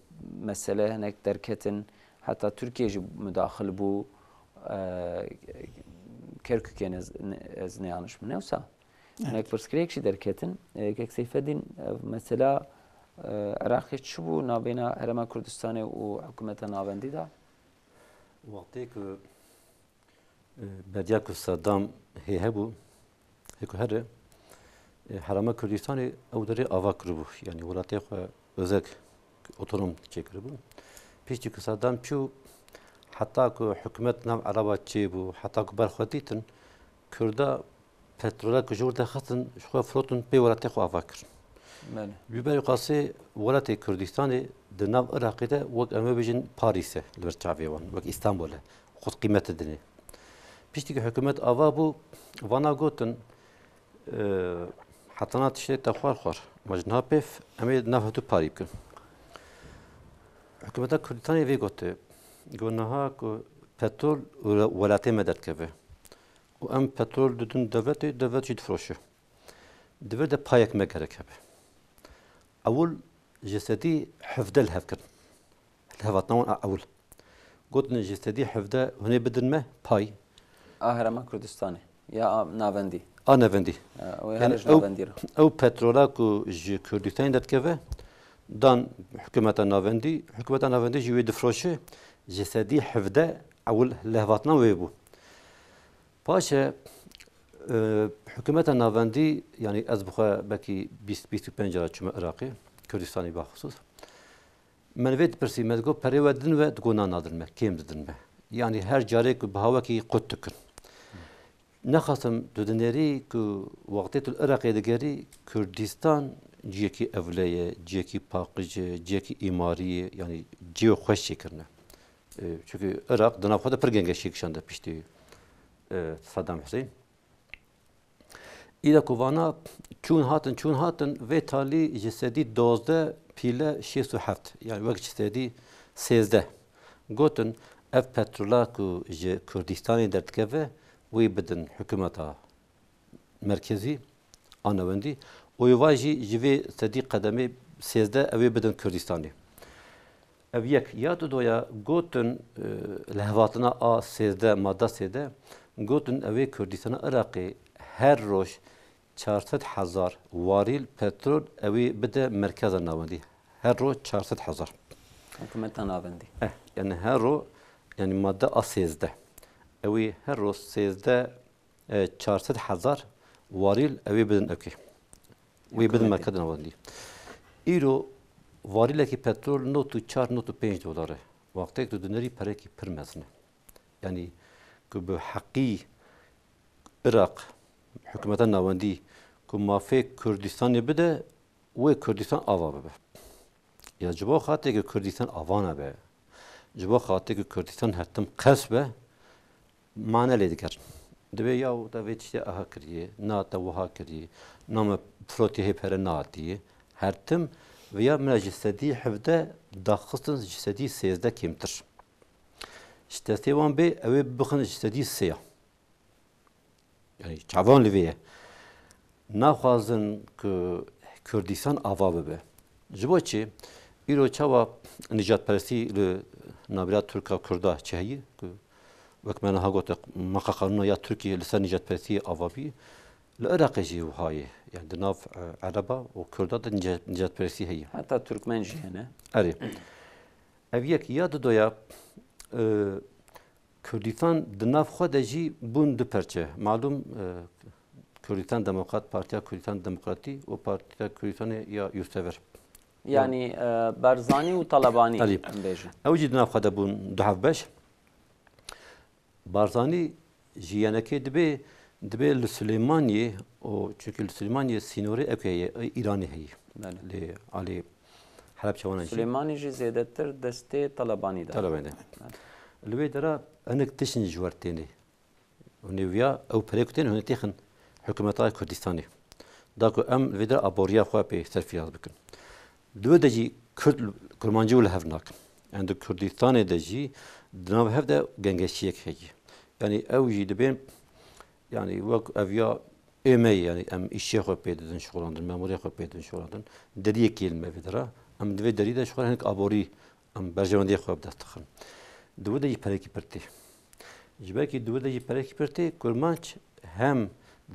mesele hinek derketin, heta Tirkiye jî mudaxil bû, e, Kerkûkê ne-, ne-, ez ne yanlış min ne wisa. Evet. Hinek pirsgirêk jî derketin. E, Kek Seyfeddîn, e, mesela, e, Iraqê çi bû nabêna Herêma Kurdistanê û hikûmeta navendî de? Wextê ku, e, beriya ku Saddam hê hebû, hê ku here, e, Herêma Kurdistanê ew derê ava kiribû. Yanî welatê xwe ozek, otonom çêkiribû. Piştî ku Saddam çû, Heta ku hikûmet nav Ereba çêbû, heta ku ber xwe dîtin, Kurda petrola ku ji wir derxistin, ji xwe firotin pê welatê xwe ava kirin. Belê. Ji ber qasê welatê Kurdistanê di nav Iraqê de wek em ê bêjin Parîs e li ber çavê wan, wek Îstanbul e, xwe qîmet didinê. Piştî ku hikûmet ava bû, vana gotin, e, hetana tiştê te xwar xwar, ma ji niha pêv em ê nav hev du parî bikin. Hikûmeta Kurdistanê vê gote, got niha ku petrol wela-, welatê me derdikeve û em petrol didin dewletê, dewlet jî difiroşe. Di vir de payek me gerek hebe. Ewil ji sedî hevdeh li hev kirin. Li hev hatina wan a ewil. Gotin ji sedî hevdeh hûn ê bidin me pay. A Herêma Kurdistanê ya a navendî? A navendî. E, wê Yani here ji ew, navendî re. Ew petrola ku ji Kurdistanê derdikeve, dan hikûmeta navendî, hikûmeta navendî jî wê difiroşe, ji sedî hevdeh ewil li hev hatina wê bû. Paşê, e, hikûmeta navendî, yanî ez bi xwe belkî bîst, bîst û pênc cara çûme Iraqê, Kurdistanê baxusûs. Me li vê dipirsî, me digot, perê we didin we, digot na nadin me, kêm didin me. Yanî her carê ku biha wekî qut dikin. Nexasim tu dinêrî ku wextê tu li Iraqê digerî, Kurdistan ciyekî ewle ye, ciyekî paqij e, ciyekî îmarî ye, yanî cihê xweş çêkirine. E, çunku Iraq di nav xwe de pir gengeşiyê kişande piştî, e, Saddam Hussein. Îda ku vana çûn hatin, çûn hatin, vê talî ji sedî dozdeh pîle şêst û heft, yani wek ji sedî sêzdeh. Gotin, ev petrola ku ji Kurdistanê derdikeve, wê bidin hikûmeta merkezî a navendî û êva jî ji vê sedî qedemê sêzdeh ew ê bidin Kurdistanê. Ev yek. Ya dudoya gotin, e, li hevatina a sêzdeh, madda sêzdeh, gotin ew ê Kurdistana Iraqê her roj çar sed hezar warîl petrol ew ê bide merkeza navendî. Her roj çar sed hezar. Hikûmeta navendî. Eh, yani her roj, yani madde a sêzdeh. Ew ê her roj sêzdeh e, çar sed hezar warîl ew ê bidin ewkê. Wê bidin Hikûmetê. Merkez navendî. Îro warîlekî petrol nod û çar, nod û pênc dolar e. Wextek tu dinêrî perekî pir mezin e. Yanî ku bi heqî Iraq, hikûmeta navendî ku mafê Kurdistanê bide, wê Kurdistan ava bibe. Ya ji bo xatirê ku Kurdistan ava nebe, ji bo xatirê ku Kurdistan her tim qels be, mane lê digerin. Dibê ya te vê tiştê aha kiriye, na te wiha kiriye, na me firotî hê pere neatiye. Her tim viya min ji sedî hevdeh daxistin ji sedî sêzdeh kêmtir. Ji destê wan bê, ew ê bixin ji sedî sê ya. Yani çavan li vê ye. Naxwazin ku Kurdistan ava bibe. Ji bo çi? Îro çawa nîjadperestî li navbera Tirka Kurda çi heye? Ku wek me niha gote, meqa qanûna ya Tirkiyê li ser nîjadperestiyê ava bî. Li Iraqê jî wiha ye. Yani di nav, e, Ereba û Kurda de nîja-, nîjadperestî heye. Heta Tirkmen jî hene. Erê. Ev yek ya didoya, e, Kurdistan di nav xwe de jî bûn du perçe. Malûm, e, Kurdistan Demokrat, Partiya Kurdistan Demokratî û Partiya Kurdistanê ya Yurtsever. Yanî, e, Barzanî û Talebanî Elî. Em bêjin. Ew jî di nav xwe de bûn du hevbeş. Barzanî ji yenekê dibê, dibê li Silêmaniyê û, çunkî li Silêmaniyê sînorê ewkê heye, Îranê heye. Belê. Lê alî Helebçe wan jî. Silêmanî jî zêdetir destê Talebanî de. Talebanî de. Belê. Li wê dera hinek tişt jî ji wer têne. Hûn ê viya ew perê ku tên hûn ê têxin hikûmeta Kurdistanê. Da ku em li vê dera aboriya xwe pê serfiraz bikin. Di wê de jî Kurd, Kurmancî û li hev nakin. Em di Kurdistanê de jî di nav hev de gengeşiyek heye. Yanî ew jî dibên, yanî wek ev ya ê me ye, yanî em îşê xwe pê didin şixulandin, memûrê xwe pê didin şixulandin. Deriyekê li me vê dira. Em di vê derî de ji xwe re hinek aborî em berjewendiyê xwe bi dest dixin. Di wê de jî perekî pir tê. Ji ber kî di wê de jî perekî pir tê, Kurmanc hem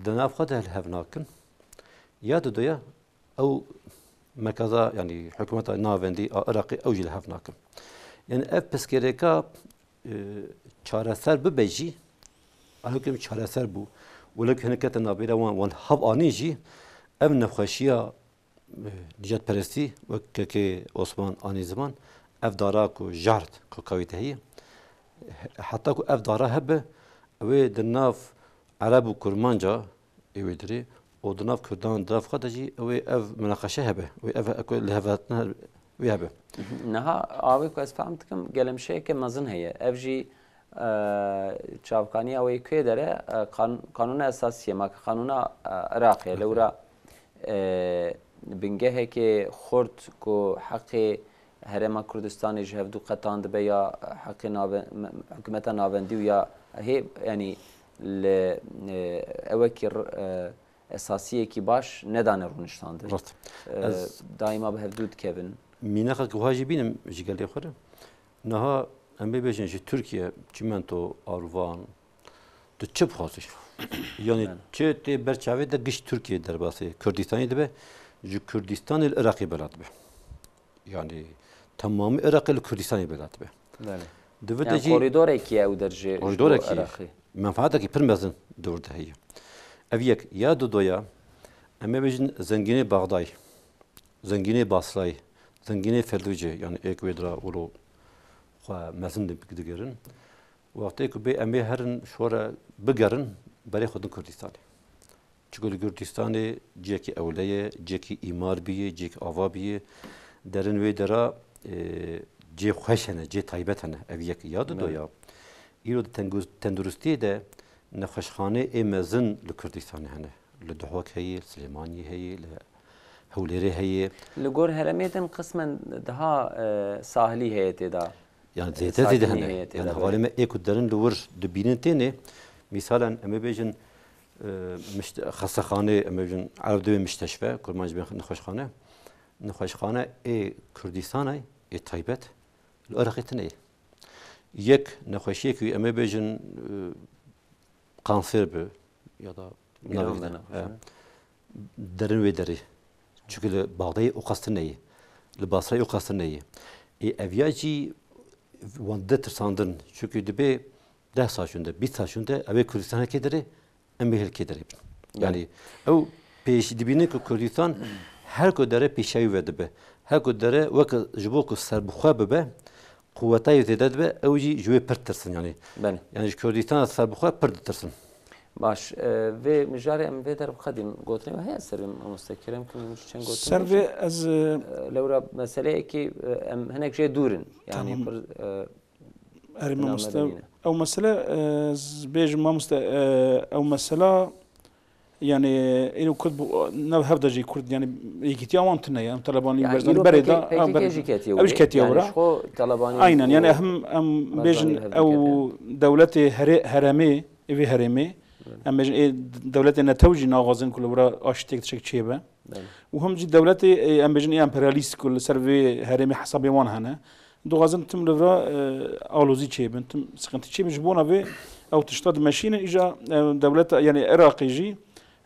di nav xwe de li hev nakin, ya didoya ew merkeza, yanî hikûmeta navendî a Iraqê ew jî li hev nakin. Yanî ev pirsgirêka, e, çareser bibe jî, a hikûm çareser bû, wilo ku hinek kete navbêra wan, wan hev anîn jî, ev nexweşiya, e, nîjadperestî wek K K Osman anî ziman, ev dara ku jart ku kawî te heye, Heta ku ev dara hebe, ew ê di nav Ereb û Kurmanca ê wê dirê û di nav Kurdan di nav xwe de jî ew ê ev minaqeşe hebe, ew ê ev eku lihevhatina wê hebe. Niha awê ku ez fehm dikim, gelemşeyeke mezin heye. Ev jî, e, çavkaniya wê kê dere, e, kan-, kanûna esasî ye, ma ki kanûna, e, Iraqê ye. Lewra, e, bingeheke xurt ku heqê Herêma Kurdistanê ji hevdû qetan dibe ya heqê nave-, me-, hikûmeta navendî û ya hê, yanî li, e, ewekî r-, e, esasiyekî baş nedane rûniştandin. Rast. E, Ez daîma bi hevdû dikevin. Mînaka ku wiha jî bînim ji gelê xwe re. Niha em bê bêjin ji Tirkiye çimento, arvan, tu çi bixwazî? Yanî Evet. çi tê ber çavê de giş Tirkiye derbasî Kurdistanê dibe, ji Kurdistanê li Iraqê bela dibe. Yanî temamî Iraqê li Kurdistanê bela dibe. Belê. Di vê de Yani jî koridorekî ew der ji, ji bo koridorek Iraqê. Menfaatekî pir mezin di wir de heye. Ev yek. Ya dudoya, em ê bêjin zengînê Baxdayê, zengînê Basrayê, zengînê Felûcê, yani ê ku wê dira wilo xwe mezin di-, digerin. Wextê ku bê em ê herin şore bigerin berê xwe din Kurdistanê. Çunku li Kurdistanê cihekî ewle ye, cihekî îmar bîye, cihekî ava bîye. Derin wê dera, e, cihê xweş hene, cihê taybet hene. Ev yek ya dudo Evet. ya. Îro di tengu-, tenduristiyê de nexweşxaneyê ê mezin li Kurdistanê hene. Li Duhok heye, li Silêmaniyê heye, li Hewlêrê heye. Li gor heremê din qismen daha, e, sahilî heye tê de. Yani E, zêde zêde sakinî hene. Heye tê Yani de, hevalê belê. me ê ku derin li wir dibînin têne. Mîsalen em ê bêjin, e, mişt-, xestexanê, em ê bêjin Ereb dibê mişteşfe, Kurmanc dibê nexweşxane. Nexweşxane ê Kurdistanê, ê taybet, li Iraqê tune ye. Yek nexweşiyekî em ê bêjin, e, kanser bi ya da Giran navê bi de, nexweş e, e. derin wê derê. Çunku li Baxdayê ew qas tune ye. Li Basrayê ew qas tune ye. Ê ev ya jî wan dide tirsandin. Çunku dibê deh sal şûnde, bîst sal şûnde, ew ê Kurdistanê kê derê, em ê hil kê derê bin. Belê. Yani ew pêş dibîne ku Kurdistan her ku dere pêşiya wî vedibe. Her ku dere weke ji bo ku serbixwe bibe, quweta wî zêde dibe, ew jî ji wê pir ditirsin yani. Belê. Yani ji Kurdistana serbixwe pir ditirsin. Baş, e, vê mijarê em vê der bixedîn. Gotinê we heye ser vê mamoste? Kerem kim, min çend gotin Ser bêjin? Vê ez, e, E, lewra meseleyekî, e, em hinek jê dûr in. Yani Tamam. pir, e, Erê mamoste, ew mesele, e, ez bêjim mamoste, e, ew mesela, yani, êno Kurd bu, ne hev de jî Kurd, yani, yekîtiya wan tune ye, em Talebanî Yani berzanî îro berê de, P K K, ha, ber-, P K K jî ketiye ew jî wirê. ketiye Yani wira. ji xwe Talebanî Aynen, yani û hem, em Barzanî bêjin hev ew dikete. dewletê herê-, heremê, ê vê herêmê, Evet. em bêjin ê dewletê netew jî naxwazin ku li wira aştiyek tiştek çêbe. Belê. Û him jî dewletê, e, em bêjin ê emperyalîst ku li ser vê herêmê hesabê wan hene. Dixwazin tim li vira, e, alozî çêbin, tim siqintî çêbin. Ji bona vê ew tişta dimeşînin, îja, e, dewleta, yani Iraqê jî,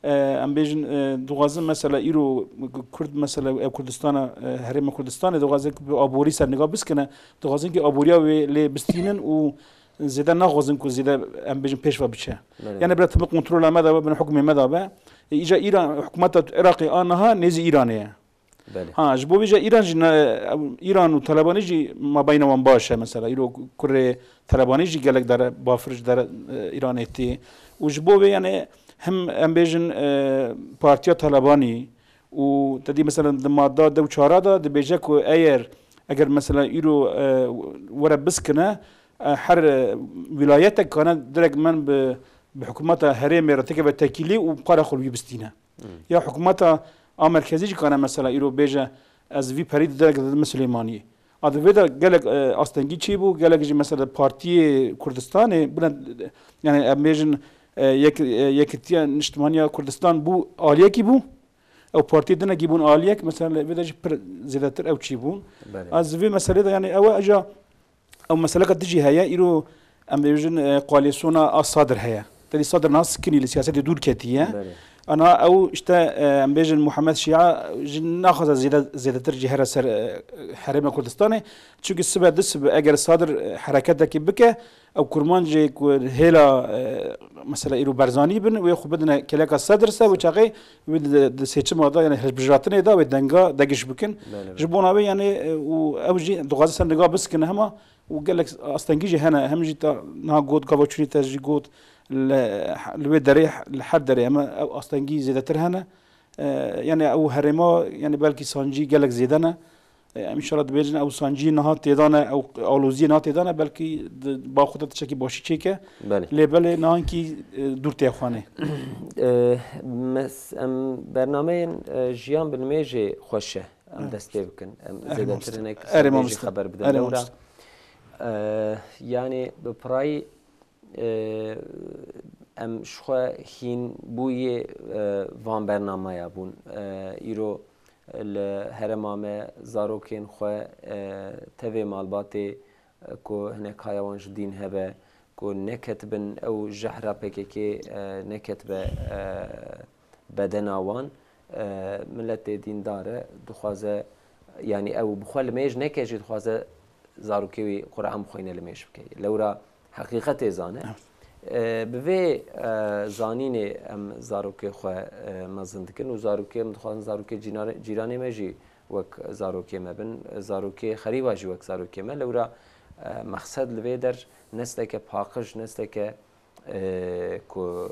e, em bêjin, e, dixwazin mesela îro Kurd, mesela ev Kurdistana, e, herêma Kurdistanê dixwazin ku bi aborî ser niga biskine, dixwazin ku aboriya wê lê bistînin û zêde naxwazin ku zêde em bêjin pêş ve biçe. Belê. Yani bila tim kontrola me de be, bin hukmê me de be. E, îca Îran, hikûmeta Iraqê a niha nêzî Îranê ye. Belê. Ha, ji bo vê jî Îran jî ne, Îran û Talebanî jî mabeyna wan baş e mesela. Îro kurê Talebanî jî gelek dere, bafir ji dere, e, Îranê tê. Û ji bo vê yani hem em bêjin, e, Partiya Talebanî û te dî mesela di madda deh û çara de dibêje ku eyer, eger mesela îro, e, were biskine, e, her, e, wîlayetek kane direkt men bi, bi hikûmeta herêmê re têkeve tekîlî û para xwe li wî bistîne. Hmm. Ya hikûmeta a merkezî jî kane mesela îro bêje, ez vî perî direk didim Silêmaniyê. A di vê de gelek, e, astengî çêbû, gelek jî mesela partiyê Kurdistanê, bine, yani em bêjin, e, yek-, e, Yekitiya Niştimaniya Kurdistan bû aliyekî bû. Ew partiyê dinekî bûn aliyek, mesela li vê de jî pir zêdetir ew çêbûn. Belê. Ez vê meselê de yani ew e, îca ew meseleka dijî heye, îro em bêjin, e, koalîsyona a Sadir heye. Tedî Sadir niha sikinî li siyasetê dûr ketiye. Belê. Ana ew işte, e, em bêjin Muhammed Şia jî naxwaze zêde-, zêdetir jî here ser, e, Herêma Kurdistanê. Çimkî sibe du sibe eger Sadir, e, hereketekî bike, ew kurmancê ku hêla, e, mesela îro Barzanî bin, wê xwe bidine kêleka Sedir ser, wê çaxê wê di, di seçima de, yani hilbijartinê de wê denga degiş bikin. Belê, belê. Ji bona wê yani, e, û ew jî dixwaze ser niga biskine hema, û gelek astengî jî hene, hem jî ta niha got, gava çûnî te jî got, li, li wê derê, li her derê heme ew astengî zêdetir hene. E, yani ew herêma, yani belkî sancî gelek zêde ne. E, em înşallah dibêjin ew sancî niha têda ne, ew aloziyê niha têda ne, belkî di ba xwe de tiştekî başî çêke. Belê. Lê belê nihankî, e, dûr tê xwanê. E, mes-, em bernameyên, e, Jiyan bi Nimêjê xweş e. Em Evet. dest pê bikin. Em Erê zêdetir mamoste. hinek Erê ser vê jî mamoste. xeber bidin. Erê Lewra, mamoste. e, yani bi pirayî, e, em ji xwe hîn bûyê, e, van bernameya bûn. E, îro li herêma me zarokên xwe, e, tevê malbatê, e, ku hinek haya wan ji dîn hebe, ku neketibin ew jehra P K K, e, neketibe, e, bedena wan, e, miletê dîndar e, dixwaze, yani ew bi xwe limêj neke jî dixwaze zarokê wî Quran bixwîne limêj bike. Lewra heqîqetê zane. Evet. E, bi vê, e, zanînê em zarokê xwe, e, mezin dikin û zarokê em dixwazin zarokê cînare-, cîranê me jî wek zarokê me bin, zarokê xerîba jî wek zarokê me. Lewra, e, mexsed li vê der nesteke paqij, nesteke, e, ku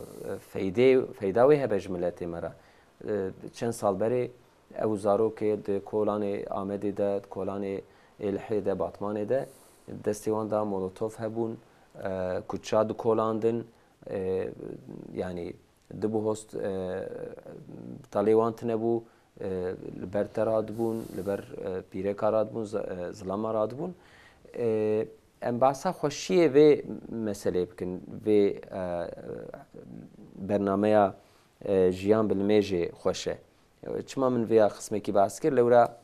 feydê, feyda wê hebe ji miletê me re. E, çend sal berê ew zarokê di kolanê Amedê de, di kolanê Êlihê de, Batmanê de destê wan de molotof hebûn, e, kuça dikolandin, e, yani dibihost, e, talê wan tune bû, e, li ber te radibûn, li ber, e, pîreka radibûn, z-, e, zilama radibûn. E, em behsa xweşiyê vê meselê bikin, vê, e, bernameya, e, Jiyan bi Nimêjê xweş e. Çima min vêya xismekî behs kir? Lewra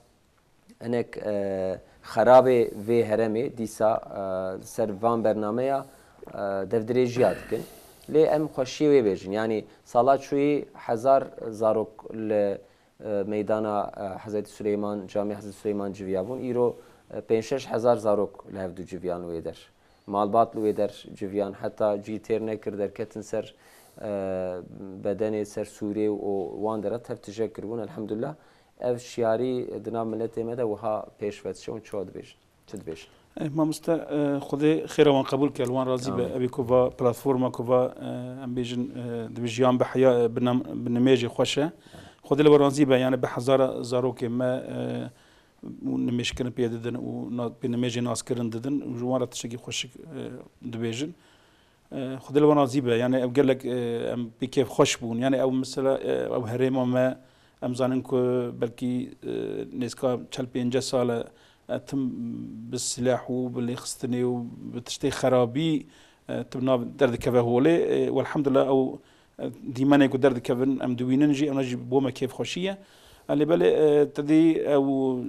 hinek, e, xerabê vê heremê dîsa, e, li ser van bernameya, e, devdirêjiya dikin. Lê em xweşiyê wê bêjin. Yanî sala çûyî hezar zarok li, e, meydana, e, Hezretî Suleyman, Camî Hezretî Suleyman civiyabûn. Îro, e, pênc şeş hezar zarok li hevdû civiyan li wê der. Malbat li wê der civiyan, heta cî têr nekir, derketin ser, e, bedenê, ser sûrê û wan dera tev tije kiribûn. Elhamdulillah, ev şiyarî di nav miletê me de wiha pêş ve diçe û çawa dibêjin? Çi dibêjin? Eh, mamoste, eh, Xwedê xêra wan qebûl ke, li wan razî be. Amîn. Evî ku va platforma ku va, eh, em bêjin, eh, dibe jiyan bi heya, eh, bi nem-, bi nimêjê xweş e. Xwedê li we razî be, yani bi hezara zarokê me, eh, û nimêjkirin pê didin û na-, pê nimêjê naskirin didin û ji wan re tiştekî xweşik, e, dibêjin. E, Xwedê li wan razî be. Yani ew gelek, e, em pê kêfxweş bûn. Yani ew mesela, e, ew herêma me, em zanin ku belkî, e, nêzka çel pênceh sal e, e, tim bi silah û bi lêxistinê û bi tiştê xerabî, e, tim nav derdikeve holê. E, welhamdulillah ew E, dîmenê ku derdikevin, em diwînin jî, ewna jî bo me kêfxweşî ye. E, lê belê, e, te dî ew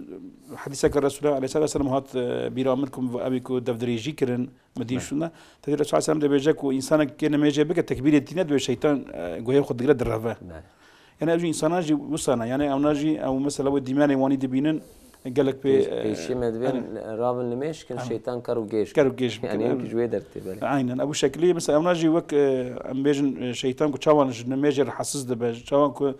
hedîseke Resûlullah aleyhisselatu vesselam hat, e, bîra min ku ew ê ku devdirêjî kirin, min dî Belê. şûnde. Te dî Resûlullah aleyhisselam dibêje ku însanek kê nimêjê bike, tekbîrê tîne, dibê şeytan, e, guhê xwe digire direve. Belê. Yani ev jî însanan jî wisa ne. Yani ewna jî ew mesela wê dîmenê wanî dibînin, gelek pê, Pêş-, e, pêşî me divên yani ravin nimêj kin, Aynen. şeytan ker û gêj. Ker û gêj Yani bikin, ew evet. ki ji wê dertê belê. Aynen. Ebu şekilî mesela ewna jî wek, e, em bêjin, e, şeytan ku çawan ji nimêjê re hesiz dibe, çawan ku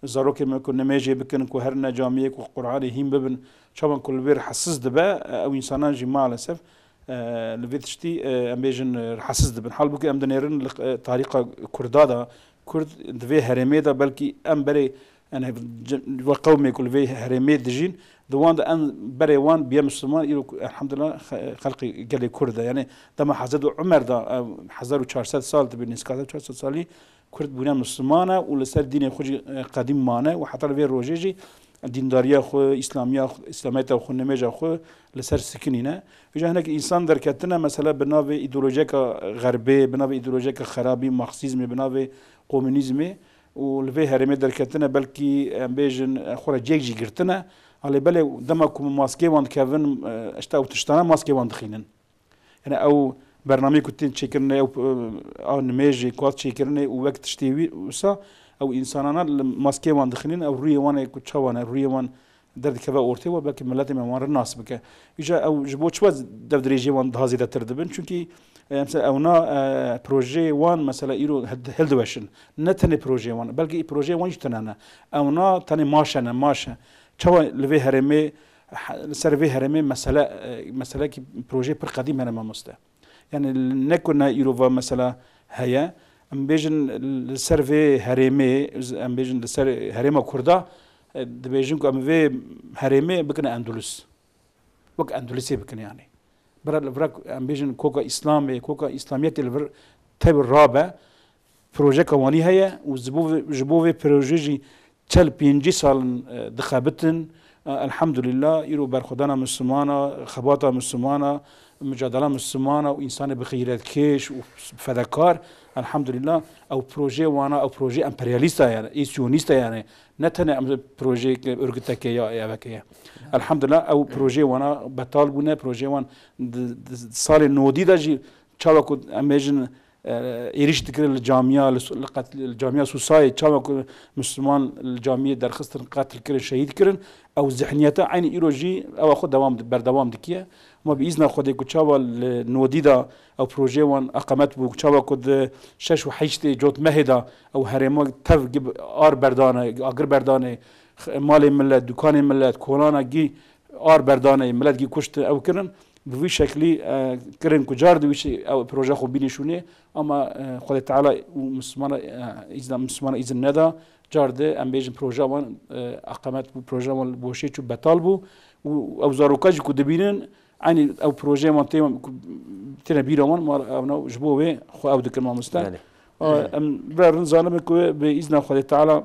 zarokê me ku nimêjê bikin, ku herine camiyê ku Qur'anê hîn bibin, çawan ku li vê re hesiz dibe, e, ew însanan jî maalesef, e, li vê tiştî, e, em bêjin, e, hesiz dibin. Halbûkî em dinêrin li, e, tarîxa Kurda de, Kurd di vê herêmê de belkî em berê, yani, ce-, we qewmê ku li vê herêmê dijîn, di wan de em berê wan biye Misliman, îro ku, elhamdulillah, xe-, xelqê gelê Kurd e. Yani, dema Hezret Umer de, e, hezar û çar sed sal dibe, nêzîka hezar û çar sed salî, Kurd bûne Misliman e û li ser dînê xwe jî, e, qedîm mane û heta li vê rojê jî dîndariya xwe, îslamiya xwe, îslamiyeta xwe, nimêja xwe li ser sikinîne. Vêca hinek însan derketine, mesela bi navê îdeolojiyeka xerbê, bi navê îdeolojiyeka xerabî, marksîzmê, bi navê komûnîzmê û li vê herêmê derketine, belkî em bêjin, e, xwe re cêk jî girtine. Alê belê dema ku maskê wan dikevin, e, işte ew tiştane maskê wan dixînin. Yani ew bernameyê ku tên çêkirinê, ew, e, a nimêjê ku hat çêkirinê û wek tiştê wî wisa, Ew însanana li maskê wan dixînin, ew rûyê wan ê ku çawa ne, rûyê wan derdikeve ortê we, belkî miletê me wan re nas bike. Îja ew ji bo çi we dev dirêjiyê wan daha zêdetir dibin? Çunkî, e, mesela ewna, e, projeyê wan mesela îro hil-, hildiweşin. Ne tenê projeyê wan, belkî projeyê wan jî tune ne. Ewna tenê maşe ne, maşe. Çawa li vê herêmê, he-, li ser vê herêmê mesele, e, meselekî projeyê pir qedîm hene mamoste. Yani ne ku ne îro va mesela heye, em bêjin li ser vê herêmê, em bêjin li ser herêma Kurda, e, dibêjin ku em vê herêmê bikin Endulus. Wek Endulusê bikin yani. Bira li vir em bêjin koka Îslamê, koka Îslamiyetê li vir tevî rabe, projeka wanî heye û ji bo vê, ji bo vê proje jî çel pêncî sal in, e, dixebitin. E, elhamdulillah, îro berxwedana Mislimana, xebata Mislimana, micadela Mislimana û însanê bi xeyretkêş û fedekar, elhamdulillah, ew projeyê wana, ew projeyê emperyalîst e yani, ê siyonîst e yani. Ne tenê em projeyê örgüteke ya eveke ye. Elhamdulillah, ew projeyê wana betal bûne, projeyê wan di, di salê nodî de jî çawa ku em bêjin, e, êrîş dikirin li camiya, li su-, li qet-, li camiya Sûsayê, çawa ku Misliman li camiyê derxistin, qetil kirin, şehîd kirin, ew zihniyeta eynî îro jî ewa xwe dewam di-, berdewam dikiye. Ama bi îzna Xwedê ku çawa li nodî de ew projeyê wan eqamet bû, çawa ku di şeş û heştê cotmehê de ew herêma tev gib ar berdane, agir berdane, x-, malê millet, dukanê millet, kolana gî ar berdane, millet gî kuştin, ew kirin. Bi vî şeklî, e, kirin ku car di wî şey, ew proje xwe bînî şûnê, ama, e, Xwedê Teala û Mislimana, e, îzna Mislimana îzin neda, car di em bêjin proje wan, e, eqamet bû, proje wan li boşê çû, betal bû û ew zaroka jî ku dibînin, eynî ew projeyê wan tê, ku têne bîra wan, ma ew na ji bo wê xwe ew dikin mamoste. Belê. A, em bira rin zanimin ku bi îzna Xwedê Teala,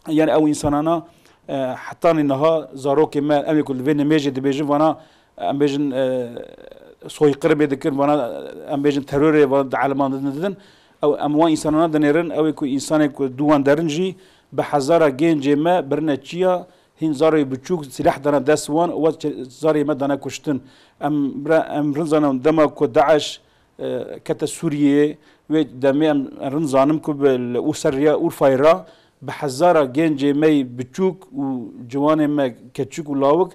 yani ew însanana, e, hetanî niha zarokê me, em ê ku li vê nimêjê dibêjin, vana, em bêjin, e, soykirimê dikin, vana, em bêjin terorê, vana dielimandin didin. Ew, em wan însanana dinêrin, ew ê ku însanê ku dû wan derin jî bi hezara gencê me birine çiya, hîn zarê biçûk sîleh dane dest wan, û zarê me dane kuştin. Em bira, em rin zanin dema ku DAIŞ e, kete Sûriyeyê, wê demê em rin zanim ku bi li Û-, ser riya Urfayê re bi hezara gencê me yî biçûk û ciwanê me keçik û lawik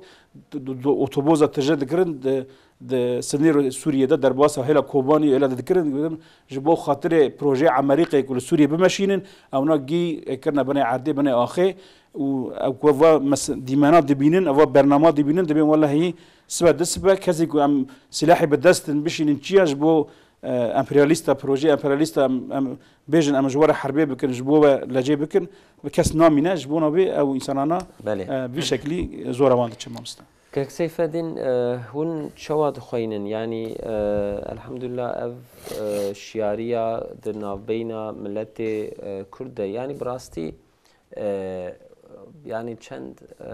di, di, di otoboza tije dikirin, di, di sinêrê Sûriyê de derbasa hêla Kobanî hêla dikirin, dikirin. Ji bo xatirê projeyê Amerîkayê ku li Sûriyê bimeşînin, ewna gî kirine binê erdê, binê axê û ew ku va mes-, dîmena dibînin, va bernama dibînin, dibên welehî sibe du sibe kesê ku em silahê bi dest in bişînin çiya ji bo e, emperyalîsta, projeyê emperyalîsta em, em bêjin, em ji we re herbê bikin, ji bo we lecê bikin, bi kes namîne, ji bona vê ew însanana, Belê. e, vî şeklî zora wan diçe mamoste. Kek Seyfedîn, e, hûn çawa dixweynin? Yanî, e, elhamdulillah ev, e, şiyariya di navbeyna miletê, e, Kurd de, yanî bi rastî, e, yanî çend, e,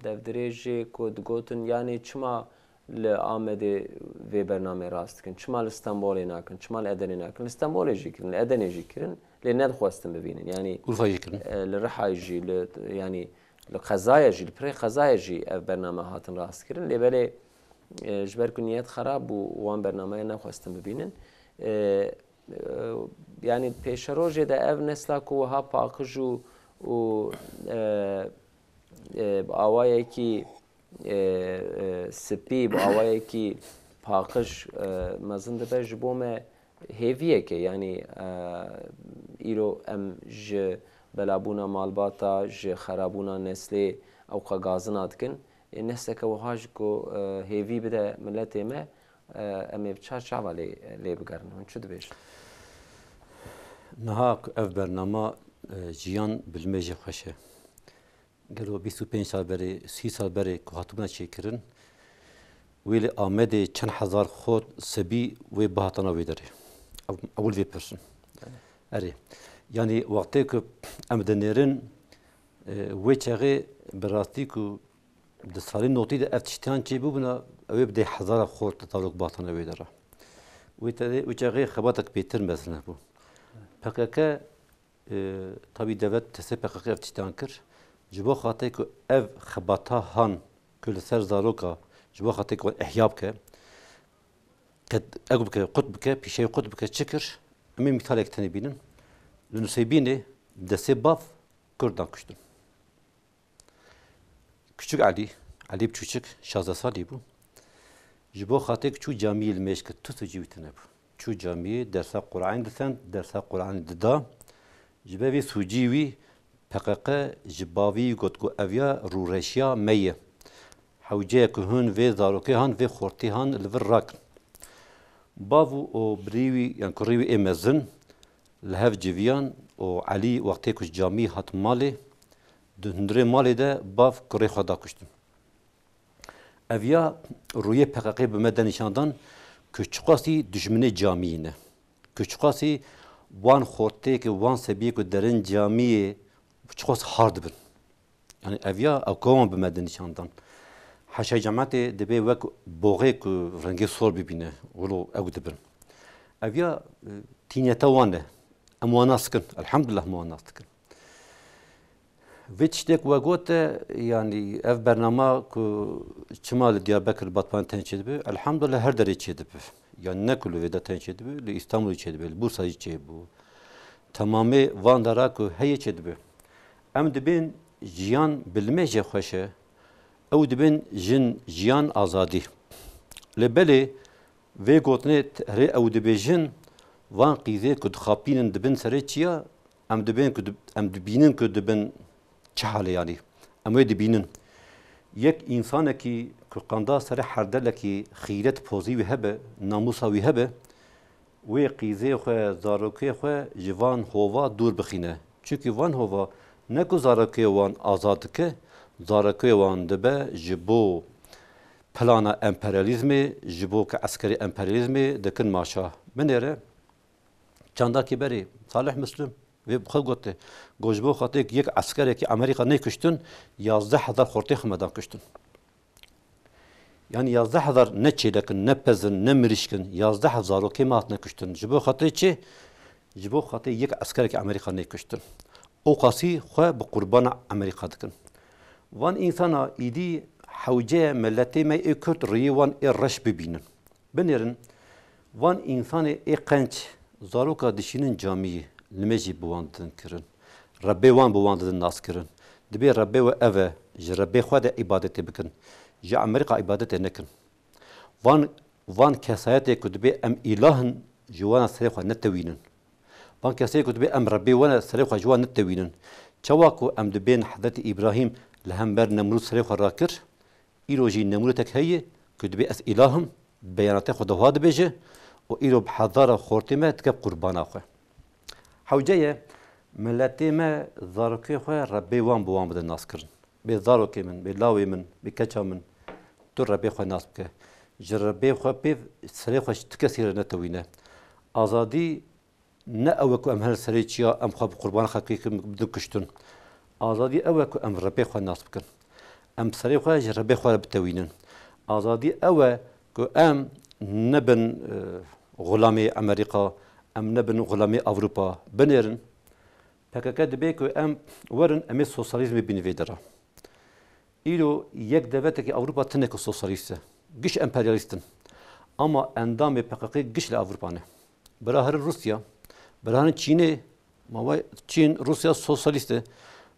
devdirêjê ku digotin, yanî çima li Amedê vê bernameyê rast dikin? Çima li Stenbolê nakin? Çima li Edenê nakin? Li Stenbolê jî kirin, li Edenê jî kirin, lê nedixwestin bibînin. Yanî, Urfayê jî kirin. e, li Rihayê jî, li, yanî li qezaya jî, li pirê qezaya jî ev bername hatin rast kirin. Lê belê, e, ji ber ku niyet xerab bû, wan bernameya nexwestin bibînin. E, e, yanî pêşerojê de ev nesla ku wiha paqij û, û, e, e, bi awayekî, e, e, spî, bi awayekî paqij, e, mezin dibe, ji bo me hêviyek e. Yanî, e, îro em ji belabûna malbata, ji xerabûna neslê ewqa gazina dikin. Ê, nesleke wiha jî ku, e, hêvî bide miletê me, e, em ê bi ça çava lê, lê bigerin? Hûn çi dibêjin? Niha ku ev bernama, e, Jiyan bi limêjê xweş e. Gelo bîst û pênc sal berê, sî sal berê ku hatibûna çêkirin, wê li Amedê çend hezar xort, sibî wê bihatana wê derê? Ew, ewil vê pirsin. Erê. Yanî wextê ku em dinêrin, e, wê çaxê bi rastî ku di salên notî de ev tiştiyan çêbûbûna, ew ê bi deh hezara xort, zarok bihatana wê dera. Wê te-, wê çaxê xebatek bêtir mezin hebû. P K K E, tabî dewlet destê P K K ev tiştan kir. Ji bo xatirê ku ev xebata han ku li ser zaroka, ji bo xatirê ku wan ihya bike, qet-, ew bike, qut bike, pîşeyê qut bike, çi kir? Em ê mîsalek tenê bînin. Li Nuseybînê Destê bav Kurdan kuştin. Küçük Elî, Elî Biçûçik, şazdeh salî bû. Ji bo xatirê ku çû camiyê li mêj kir, tu sûcî wî tune bû. Çû camiyê, dersa Qur'anê dixwend, dersa Qur'anê dida. Ji ber vê sûcî wî P K K ji bavî wî got ku ev ya rûreşiya me ye. Hewce ye ku hûn vê zarokê han, vê xortê han li vir rakin. Bav û, û birî wî, yan kurî wî ê mezin li hev civiyan û Elî wextê ku ji camî hat malê, di hundirê malê de bav kurê xwe da kuştin. Ev ya rûyê P K K bi me de nîşan dan ku çiqasî dijminê camiyê ne. Ku çiqasî wan xortê ku wan sebiyê ku derin camiyê çiqas har dibin. Yani ev ya ew kowan bi me de nîşan dan. Heşa cematê dibê wek boxê ku rengê sor bibîne, wilo ew dibin. Ev ya, e, tîniyeta wan e. Em wan nas dikin. Elhamdulillah, em wan nas dikin. Vê tiştê ku we gote, yani ev bernama ku çima li Diyarbekir, Batman tên çêdibe, elhamdulillah her derê çêdibe. Yani ne ku li vê de tên çêdibe, li Îstanbulê çêdibe, li Bursa jî çêbû. Temamê van dara ku heye çêdibe. Em dibên jiyan bi limêjê xweş e, ew dibên jin, jiyan, azadî. Lê belê vê gotinê t-, rê ew dibêjin, van qîzê ku dixapînin dibin serê çiya, em dibên ku dib-, em dibînin ku dibin çi halê yanî. Em wê dibînin. Yek însanekî ku qanda serê herdelekî xîret pozî wî hebe, namûsa wî hebe, wê qîzê xwe, zarokê xwe ji van hova dûr bixîne. Çimkî van hova ne ku zarokê wan azad dike, zarokê wan dibe ji bo plana emperyalîzmê, ji bo ku eskerê emperyalîzmê dikin maşa. Binêre çandakî berê Salih Muslim vê bi xwe gote, got, ji bo xatirê yek eskerekî Amerîka neyê kuştin, yazdeh hezar xortê xwe me dan kuştin. Yani yazdeh hezar ne çêlek in, ne pez in, ne mirîşk in, yazdeh zarokê me hatine kuştin. Ji bo xatirê çi? Ji bo xatirê yek eskerekî Amerîka neyê kuştin. O qasî xwe bi qurbana Amerîka dikin. Van însana îdî hewce ye miletê me ê Kurd rêyê wan ê reş bibînin. Binêrin, van însanê ê qenc zaroka dişînin camiyê, limêjî bi wan didin kirin. Rebbê wan bi wan didin nas kirin. Dibê Rebbê we ev e, ji Rebbê xwe de îbadetê bikin. Ji Amerîka îbadetê nekin. Van, van kesayetê ku dibê em îlah in, ji wana serê xwe netewînin. Van kesayê ku dibê em Rebbê we ne, serê xwe ji wan netewînin. Çawa ku em dibên Hezretî Îbrahîm li hember Nemrûd serê xwe rakir, îro jî Nemrûdek heye ku dibê ez îlah im, beyanatê xwe de wiha dibêje û îro bi hezara xortê me dike qurbana xwe. Hewce ye miletê me zarokê xwe Rebbê wan bi wan bide naskirin. Bê zarokê min, bê lawê min, bê keça min, tu Rebbê xwe nas bike. Ji Rebbê xwe pêv serê xwe ji ti kesî re netewîne. Azadî ne ew e ku em her serê çiya em xwe bi qurbana xelkê bidin kuştin. Azadî ew e ku em Rebbê xwe nas bikin. Em serê xwe ji Rebbê xwe re bitewînin. Azadî ew e ku em nebin, e, xulamê Amerîka, em nebin xulamê Ewropa. Binêrin, P K K dibê ku em werin, em ê sosyalîzmê bînin vê dera. Îro yek devletekî Ewropa tune ku sosyalîst e. Giş emperyalîst in. Ama endamê P K K giş li Ewropa ne. Bira herin Rûsya, bira herin Çînê, ma vay Çîn, Rûsya sosyalîst e.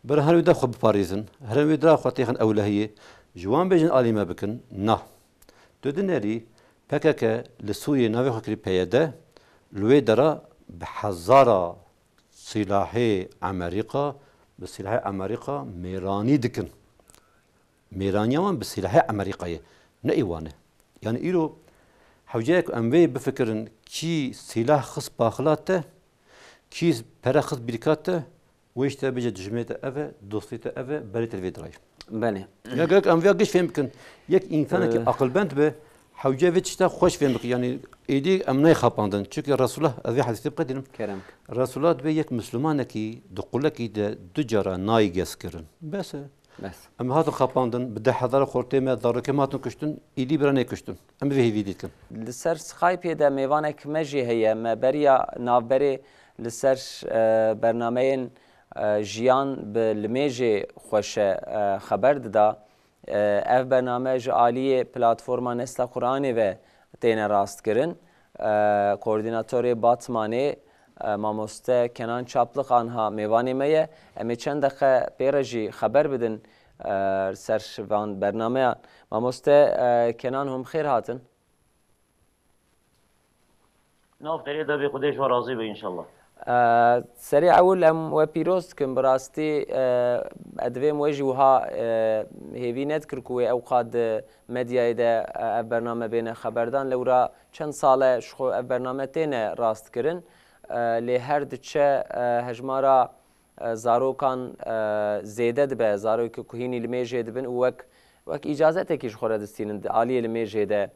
Bira herin wê de xwe biparêzin, herin wê de xwe têxin ewlehiyê. Ji wan bêjin alî me bikin, na. Tu dinerî P K K li Sûriyê navê xwe kirî P Y D, li wê dera bi hezara silahê Amerîka, bi silahê Amerîka mêranî dikin. Mêraniya wan bi silahê Amerîkayê, ne ê wan e. Yani îro hewce ye ku em vê bifikirin, kî sîlah xist paxila te, kî pere xist bîrka te, wê ji te bêje dijminê te ev e, dostê te ev e, berê te li vê dirayê. Belê. Ya gerek em vêya giş fêm bikin. Yek însanekî Ee. aqilbend be, hewce vê tişta xweş fêm bike. Yani êdî em nayê xapandin. Çunke Resulullah, ez vê hedîsê biqedînim. Kerem. Resulullah dibê yek Mislimanekî di qulekî de du cara nayê gez kirin. Bes e. Bes. Em hatin xapandin, bi deh hezar xortê me, zarokê me hatin kuştin, îdî bira neyê kuştin. Em vê hêvî dîtin. Li ser Skypeê de mêvanek me jî heye. Me beriya navberê li ser, e, bernameyên, e, jiyan bi limêjê xweşe, e, xeber dida. E, ev bername ji aliyê platforma Nesla Kur'anê ve têne rastkirin. E, koordînatorê Batmanê E, mamoste Kenan Çaplik anha mêvanê me ye. Em ê çend deqe pê re jî xeber bidin, e, ser van bernameyan. Mamoste, e, Kenan, hûn bi xêr hatin. Nav xêrê de bê, Xwedê ji we razî be înşallah. E, serê ewil em we pîroz dikin. Bi rastî, e, ez divêm we jî wiha, e, hêvî nedikir ku wê ewqat di medyayê de, e, ev bername bêne xeberdan. Lewra çend sal e ji xwe ev bername têne rastkirin. E, lê her diçe, e, hejmara, e, zarokan, e, zêde dibe, zarokê ku hînî limêjê dibin û wek, wek îcazetekî ji xwe re distînin di aliyê limêjê de.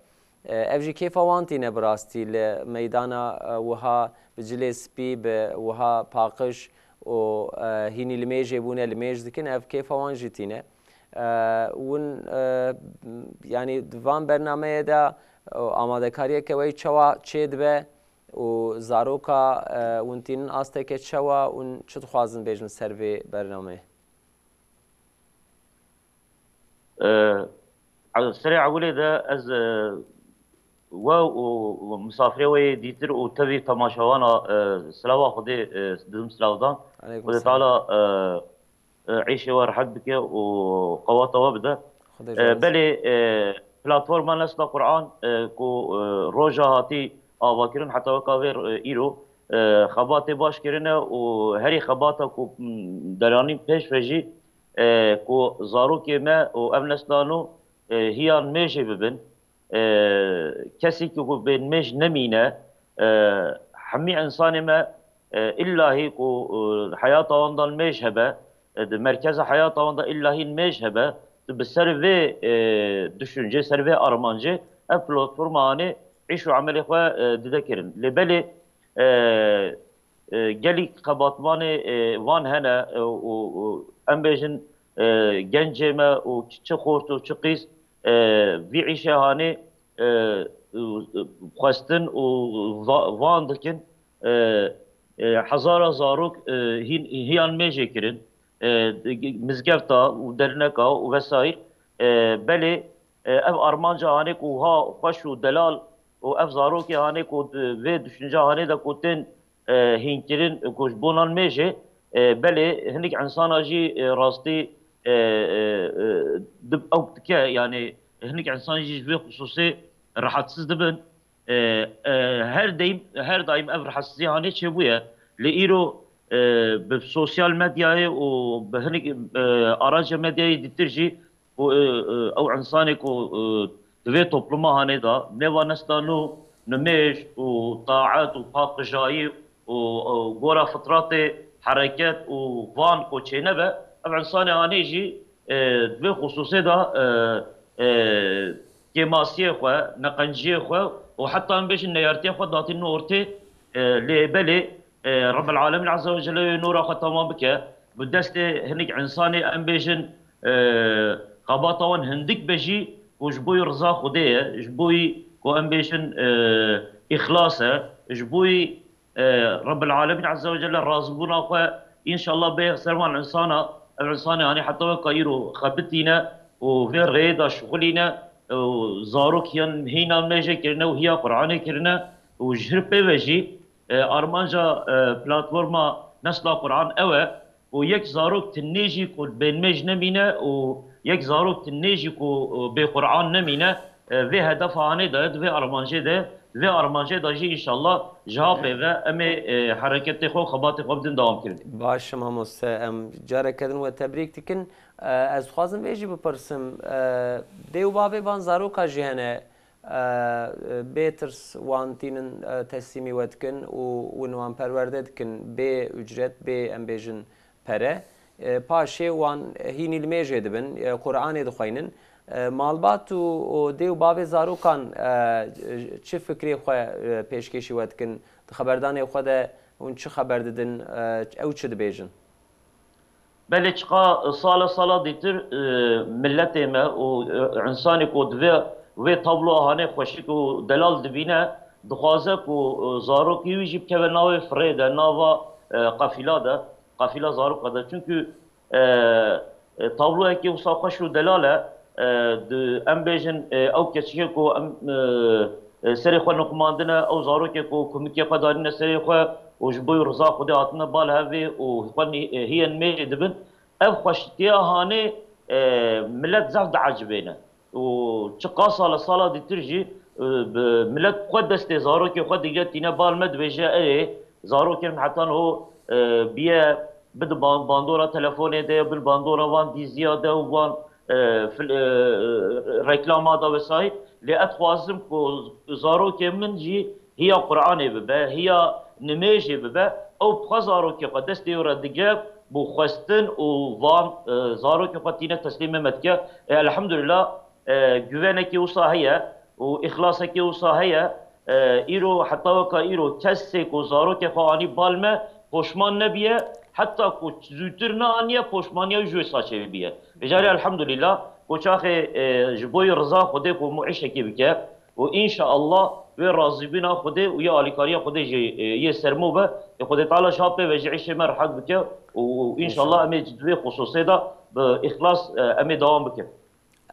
E, ev jî kêfa wan tîne bi rastî li meydana, e, wiha bi cilê spî, bi wiha paqij û, e, hînî limêjê bûne, limêj dikin, ev kêfa wan jî tîne. E, win, e, yanî di van bernameyê de, e, amadekariyeke we çawa çêdibe û zaroka, e, win tînin asteke çawa, win çi dixwazin bêjin ser vê bernameyê? E, serê ewilê de ez, e, we û, û misafirê we yê dîtir û tevî temaşewana, e, silava Xwedê, e, didim silavdan. Aleykum Xwedê selam. Teala, e, e, îşê we rehet bike û qewata we bide. Xwedê E, ji we razî. Belê, e, platforma Nesla Quran, e, ku, e, roja hatî avakirin heta weka vê, e, îro, e, xebatê baş kirine û herî xebata ku, m, deranîn pêş ve jî, e, ku zarokê me û ev nesla nû, e, hiyan mêjê bibin. E, kesî ku bên mêj nemîne, e, hemî însanê me, e, illahî ku, e, heyata wan de mêj hebe, e, di merkeza heyata wan de illahî mêj hebe, tu bi ser vê, e, düşüncê, ser vê armancê, ev platforma hanê îş û emelê xwe, e, dide kirin. Lê belê, e, e, gelî xebatmanê, e, van hene, e, û, û em bêjin, e, gencê me û çi xort û çi qîz, e, vî îşê hanê, e, xwestin û va-, van dikin, e, e, hezara zarok, e, hîn-, hiyan mêjê kirin, e, mizgefta û derneka û vesaîr, e, belê, e, ev armanca hanê ku ha xweş û delal û ev zarokê hanê ku di vê düşünca hanê de ku tên, e, hînkirin ku ji bo nan mêjê, e, belê hinik insana jî, e, rastî, e, e, e, dib-, ew dike, yanî hinik insan jî ji vê xisûsê rehetsiz dibin. E, e, her daîm, her daîm ev rehetsizî hanê çêbûye. Lê îro, e, bi sosyal medyayê û bi hinik, e, araca medyayê dîtir jî ku, e, e, ew insanê ku, e, di vê topluma hanê de nêva nesla nû nimêj û taet û paqijayî û, e, gora fitratê hereket û van ku çênebe, ev insanê hanê jî, e, di vê xisûsê de, e, e, kêmasiyê xwe, neqenciyê xwe û heta em bêjin neyartiyê xwe datînin ortê, e, lê belê, e, Rebbil Alemîn Azze ve Celle wê nûra xwe temam bike. Bi destê hinik insanê em bêjin, e, xebata wan hindik be jî ku ji bo yî riza Xwedê ye, ji bo yî ku em bêjin, e, îxlas e, ji bo yî, e, Rebbil Alemîn Azze ve Celle razibûna xwe înşallah bê ser van insana, ev insanê hanê heta weka îro xebitîne û vê rêyê de şixulîne û zarok hiyan hîna mêjê kirine û hiya Qur'anê kirine û ji hir pê ve jî, e, armanca, e, platforma Nesla Quran ew e û yek zarok tinê jî ku bênmêj nemîne û yek zarok tinê jî ku, e, bê Quran nemîne, e, vê hedefa hanê de, di vê armancê de, di vê armancê de jî înşallah ji ha pê ve em ê, e, hereketê xwe û xebatê xwe bidin dewam kirin. Baş e mamoste, em careke din we tebrîk dikin. E, ez dixwazim vê jî bipirsim, e, dê û bavê van zaroka jî hene, e, bê tirs wan tînin, e, teslîmî we dikin û win wan perwerde dikin bê ucret, bê, em bêjin, pere. E, paşê wan hînî limêjê dibin, e, Qur'anê dixweynin. E, malbat û, û dê û bavê zarokan, e, çi fikrê xwe, e, pêşkêşî we dikin? Di xeberdanê xwe de hûn çi xeber didin? E, ew çi dibêjin? Belê çiqa sala sala dîtir, e, miletê me û, e, însanê ku di vê, vê tabloa hanê xweşik û delal dibîne, dixwaze ku, e, zarokê wî jî bikeve navê firê de, nava, e, qefîla de, qefîla zaroka de. Çunkî, e, e, tabloyekî wisa xweş û delal e. E, di, em bêjin, e, ew keçikê ku em, e, e, serê xwe niqumandine, ew zarokê ku kumikê xwe danîne serê xwe, û ji bo riza Xwedê hatine bal hevê û xwe nî-, hiyên mêrê dibin. Ev xweştiya hanê, e, milet zehf diecibêne. Û çiqas sala, sala dîtir jî, e, bi milet xwe destê zarokê xwe digire tîne bal me dibêje, erê, zarokên min heta niho, e, biye bide ban-, bandora telefonê de, bin bandora van dîziya de û van, e, fil-, e, reklama da vesaîr. Lê ez dixwazim ku zarokê min jî hiya Qur'anê bibe, hiya nimêjê bibe, ew bi xwe zarokê xwe destê wê re digire bo xwestin û van, e, zarokê xwe tîne teslîmê me dike. E, elhamdulillah, e, güvenekê wisa heye û îxlasekê wisa heye. E, îro, heta weka îro kesê ku zarokê xwe anî bal me, poşman nebiye, heta ku zûtir neaniye, poşmaniya wî ji wê saçê biye. Vêcarê elhamdulillah, ku çaxê, e, ji bo yê riza Xwedê ku hemû îşekê bike û înşaallah wê razîbîna Xwedê û yê alîkariya Xwedê jî, e, yê ser me be, ê Xwedê Teala ji ha pê ve jî îşê me rehet bike û, û înşallah em ê di vê xusûsê de bi îxlas, e, em ê dewam bikin.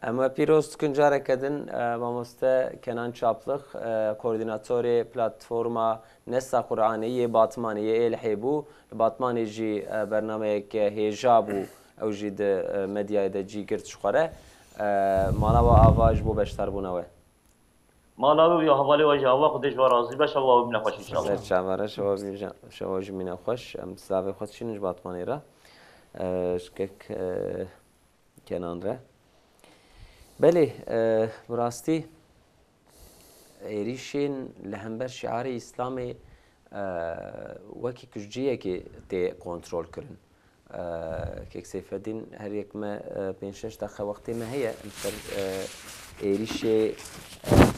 Em we pîroz dikin careke din, e, mamoste Kenan Çaplix, e, koordînatorê platforma Nesta Qur'anê yê Batmanê yê Êlihê bû. Li Batmanê jî, e, bernameyeke hêja bû, ew jî di, e, medyayê de cî girt ji xwe re. E, mala we ava ji bo beşdarbûna we. Mala we û ya hevalê we jî ava, Xwedê ji we razî be, şeva we bimîne xweş înşallah. Ser çavere, şeva bimîne, şeva jî mîne xweş. Em silavê xwe dişînin ji Batmanê re. E, ji kek, e, Kenan re. Belê, e, bi rastî êrîşên li hember şiarê Îslamê, e, wekî ku ji cihekê tê kontrol kirin. E, Kek Seyfedîn, her yek me, e, pênc şeş deqe wextê me heye, em ser, e, êrîşê, e,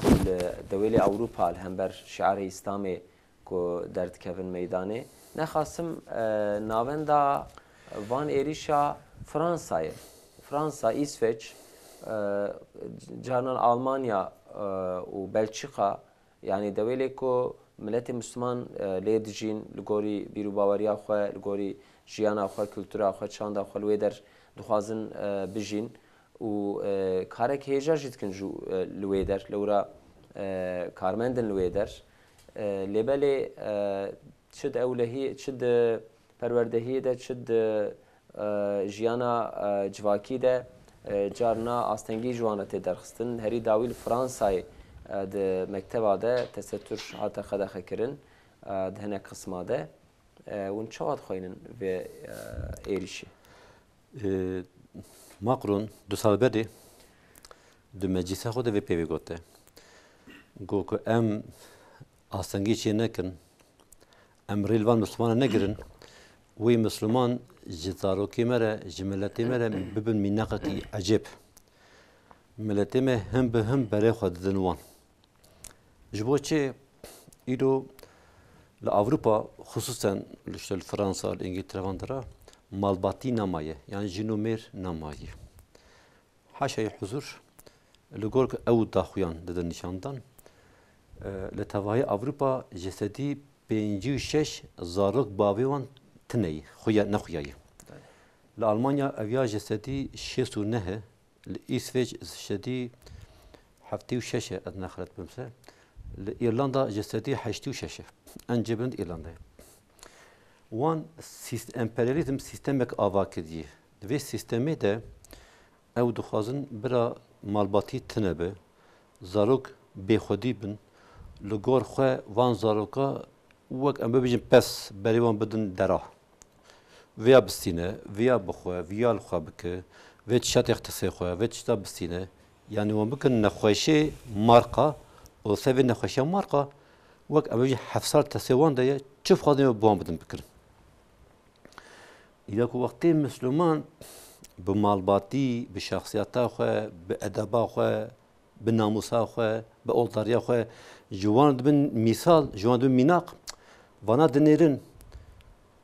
ku li dewêlê Ewropa li hember şiarê Îslamê ku derdikevin meydanê. Nexasim, e, navenda van êrîşa Fransa ye. Fransa, Îsveç, e, carinan Almanya, e, û Belçîka, yanî dewêlê ku miletê Misliman, e, lê dijîn, li gorî bîr û baweriya xwe, li gorî jiyana xwe, kultura xwe, çanda xwe li wê der dixwazin, e, bijîn. û, e, karek hêja jî dikin ji, e, li wê der, lewra, e, karmend in li wê der. E, lê belê, e, çi di ewlehî, çi di perwerdehiyê de, çi di, e, jiyana, e, civakî de, e, carna astengî ji wan re tê derxistin. Herî dawî li Fransayê, e, di mekteba de tesetûr hate qedexekirin, e, di hinek qisma de. E, hûn çawa dixweynin vê, e, êrîşê? E, Macron du sal berê di meclîsa xwe de vê peyvê gote. Got ku em astengî çê nekin, em rê li van Mislimanan negirin, wê Misliman ji zarokê me re, ji miletê me re bibin mînaqekî ecêb. Miletê me hin bi hin berê xwe didin wan. Ji bo çi îro li Ewropa, xisûsen li, işte, li Fransa, li Îngiltere van dera malbatî nemaye, yanî jin û mêr nemaye. Haşayê huzur, li gor ku ew daxuyan didin nîşandan, e, li tevahî Ewropa ji sedî pêncî û şeş zarok bavê wan tune ye, xuya, nexuya ye. Li Almanya ev ya ji sedî şêst û neh e, Li Îsveç ji sedî heftê û şeş e, ez nexlet bim se. Li Îrlanda ji sedî heştê û şeş e. Encê bilind Îrlandayê. Wan sîst-, emperyalîzm sîstemek ava kiriye. Di vê sîstemê de ew dixwazin bira malbatî tune be, zarok bêxwedî bin, li gor xwe van zaroka wek em bibêjin pes berê wan bidin dera. Viya bistîne, viya bixwe, viya li xwe bike, vê tişta têxtesê xwe, vê tişta bistîne. Yanî wan bikin nexweşê marqa û ser vê nexweşiya marqa wek em bibêjin heft sal tesê wan de ye, çi bixwazin wê bi wan bidin bikirin. Îda ku wextê Misliman bi malbatî, bi şexsiyeta xwe, bi edeba xwe, bi namûsa xwe, bi oldariya xwe ji wan dibin mîsal, ji wan dibin mînaq, vana dinêrin.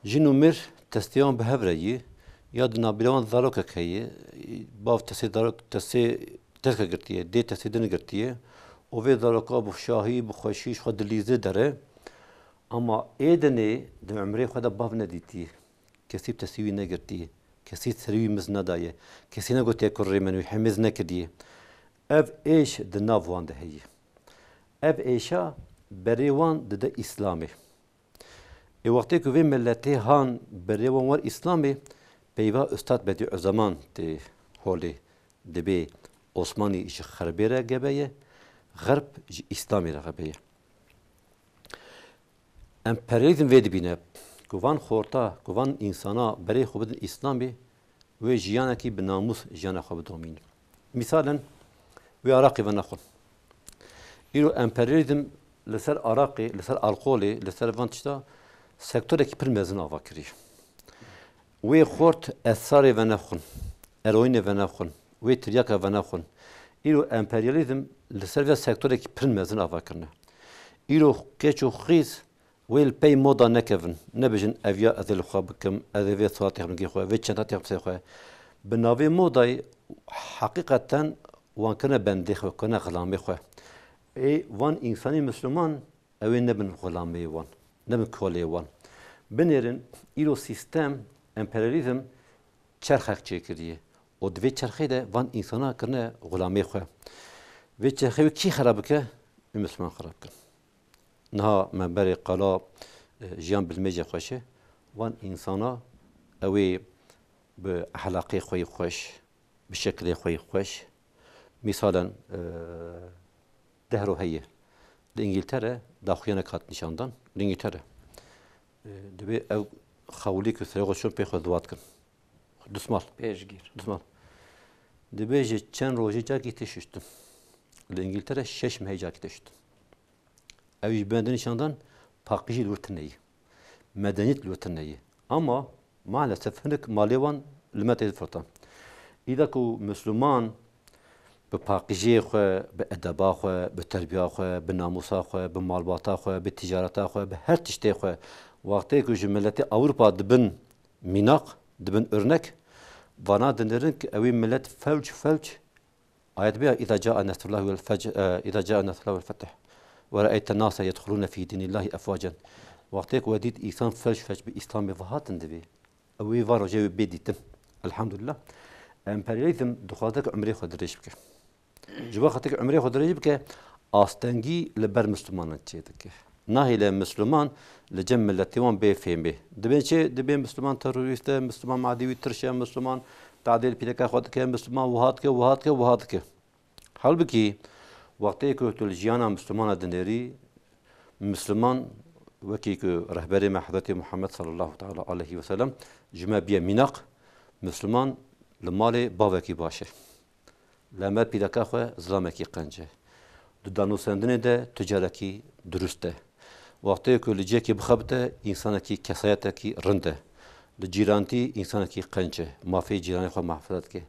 Jin û mêr testê wan bi hev re yî, ya di navbîra wan zarokek heye, bav tesê zarok, tesê teske girtiye, dê tesê din girtiye, û vê zaroka bi şahî, bi xweşî ji xwe dilîze dere. Ama ê dinê di umrê xwe de bav nedîtiye. Kesî bi tesî wî negirtiye. Kesî serî wî miz nedaye. Kesî negotiye kurê min wî hemêz nekiriye. Ev êş di nav wan de heye. Ev êşa berê wan dide Îslamê. Ê wextê ku vê miletê han berê wan wer Îslamê, peyva Ustad Bedîuzeman tê holê, dibê Osmanî ji xerbê re gebe ye, xerb ji Îslamê re gebe ye. Emperyalîzm vê dibîne ku van xorta, ku van însana berê xwe bidin Îslamê, wê jiyanekî bi namûs jiyana xwe bidomînin. Mîsalen, wê araqê venexwin. Îro emperyalîzm li ser araqê, li ser alkolê, li ser van tişta sektorekî pir mezin ava kiriye. Wê xort esrarê venexwin, eroînê venexwin, wê tiryaka venexwin. Îro emperyalîzm li ser vê sektorekî pir mezin ava kirine. Îro keç û xîz wê li pey moda nekevin, nebêjin, "Ev ya ez ê li xwe bikim, ez ê vê saetê xwe bigê xwe, vê çenta tê xwe." Bi navê modayê heqîqeten wan kirine bendê xwe, kirine xilamê xwe. Ê van însanê misliman, ew ê nebin xulamê wan, nebin kolê wan. Binêrin, îro sîstem, emperyalîzm çerxek çêkiriye û di vê çerxê de van însana kirine xulamê xwe. Vê çerxê wê kî xera bike? Wê misliman xera bikin. Niha me berê qala, e, jiyan bilmêje xweş e. Van însana ew ê bi ehlaqê xwe yî xweş, bi şekilê xwe yî xweş. Mîsalen, e, dehro heye. Li Îngîltere daxuyanek hat nîşandan. Li Îngîltere. E, dibê ew xewlî ku serê xwe çûn pê xwe ziwa dikin. Dusmal. Pêşgir. Dusmal. Dibêje çend rojê cakî tê şuştin. Li Îngîltere şeş mehê cakî tê şuştin. Ew jî bende nîşandan paqijî li wir tune ye. Medeniyet li wir tune ye. Ama maalesef hinek malê wan li me tê difirtan. Îda ku Misliman bi paqijiyê xwe, bi edeba xwe, bi terbiya xwe, bi namûsa xwe, bi malbata xwe, bi ticareta xwe, bi her tiştê xwe, wextê ku ji miletê Ewropa dibin mînaq, dibin örnek, vana dinêrin ku ew ê milet felç felç Ayet bêya, "Îza caa nesrullahi wal fec-, e, îza caa nesrullahi wal feth. Ve re'eyten nase yedhulune fî dînillahi efwacen." Wextê ku we dît însan feç feç bi Îslamê ve hatin divê, ew ê van rojê wê bê dîtin. Elhamdulillah. Emperyalîzm dixwaze ku umrê xwe dirêj bike. Ji bo xatir ku umrê xwe dirêj bike, astengî li ber Mislimanan çêdike. Nahêle Misliman li cem miletê wan bê fêmê. Dibê çi? Dibê Misliman terorîst e, Misliman madî wî tirş e, Misliman tadê li pîreka xwe dike, Misliman wiha dike, wiha dike, wiha dike. Halbikî wextê ku tu li jiyana Mislimana dinêrî, Misliman wekî ku rehberê me Hezretî Muhammed sallallahu teala aleyhi ve sellem ji me biye mînaq, Misliman li malê bavekî baş e. Li hember pîreka xwe zilamekî qenc e. Di danûstendinê de tu carekî durust e. Wextê ku li cihekî bixebite, însanekî kesayetekî rind e. Li cîrantî însanekî qenc e. Mafê cîranê xwe muhafaza dike.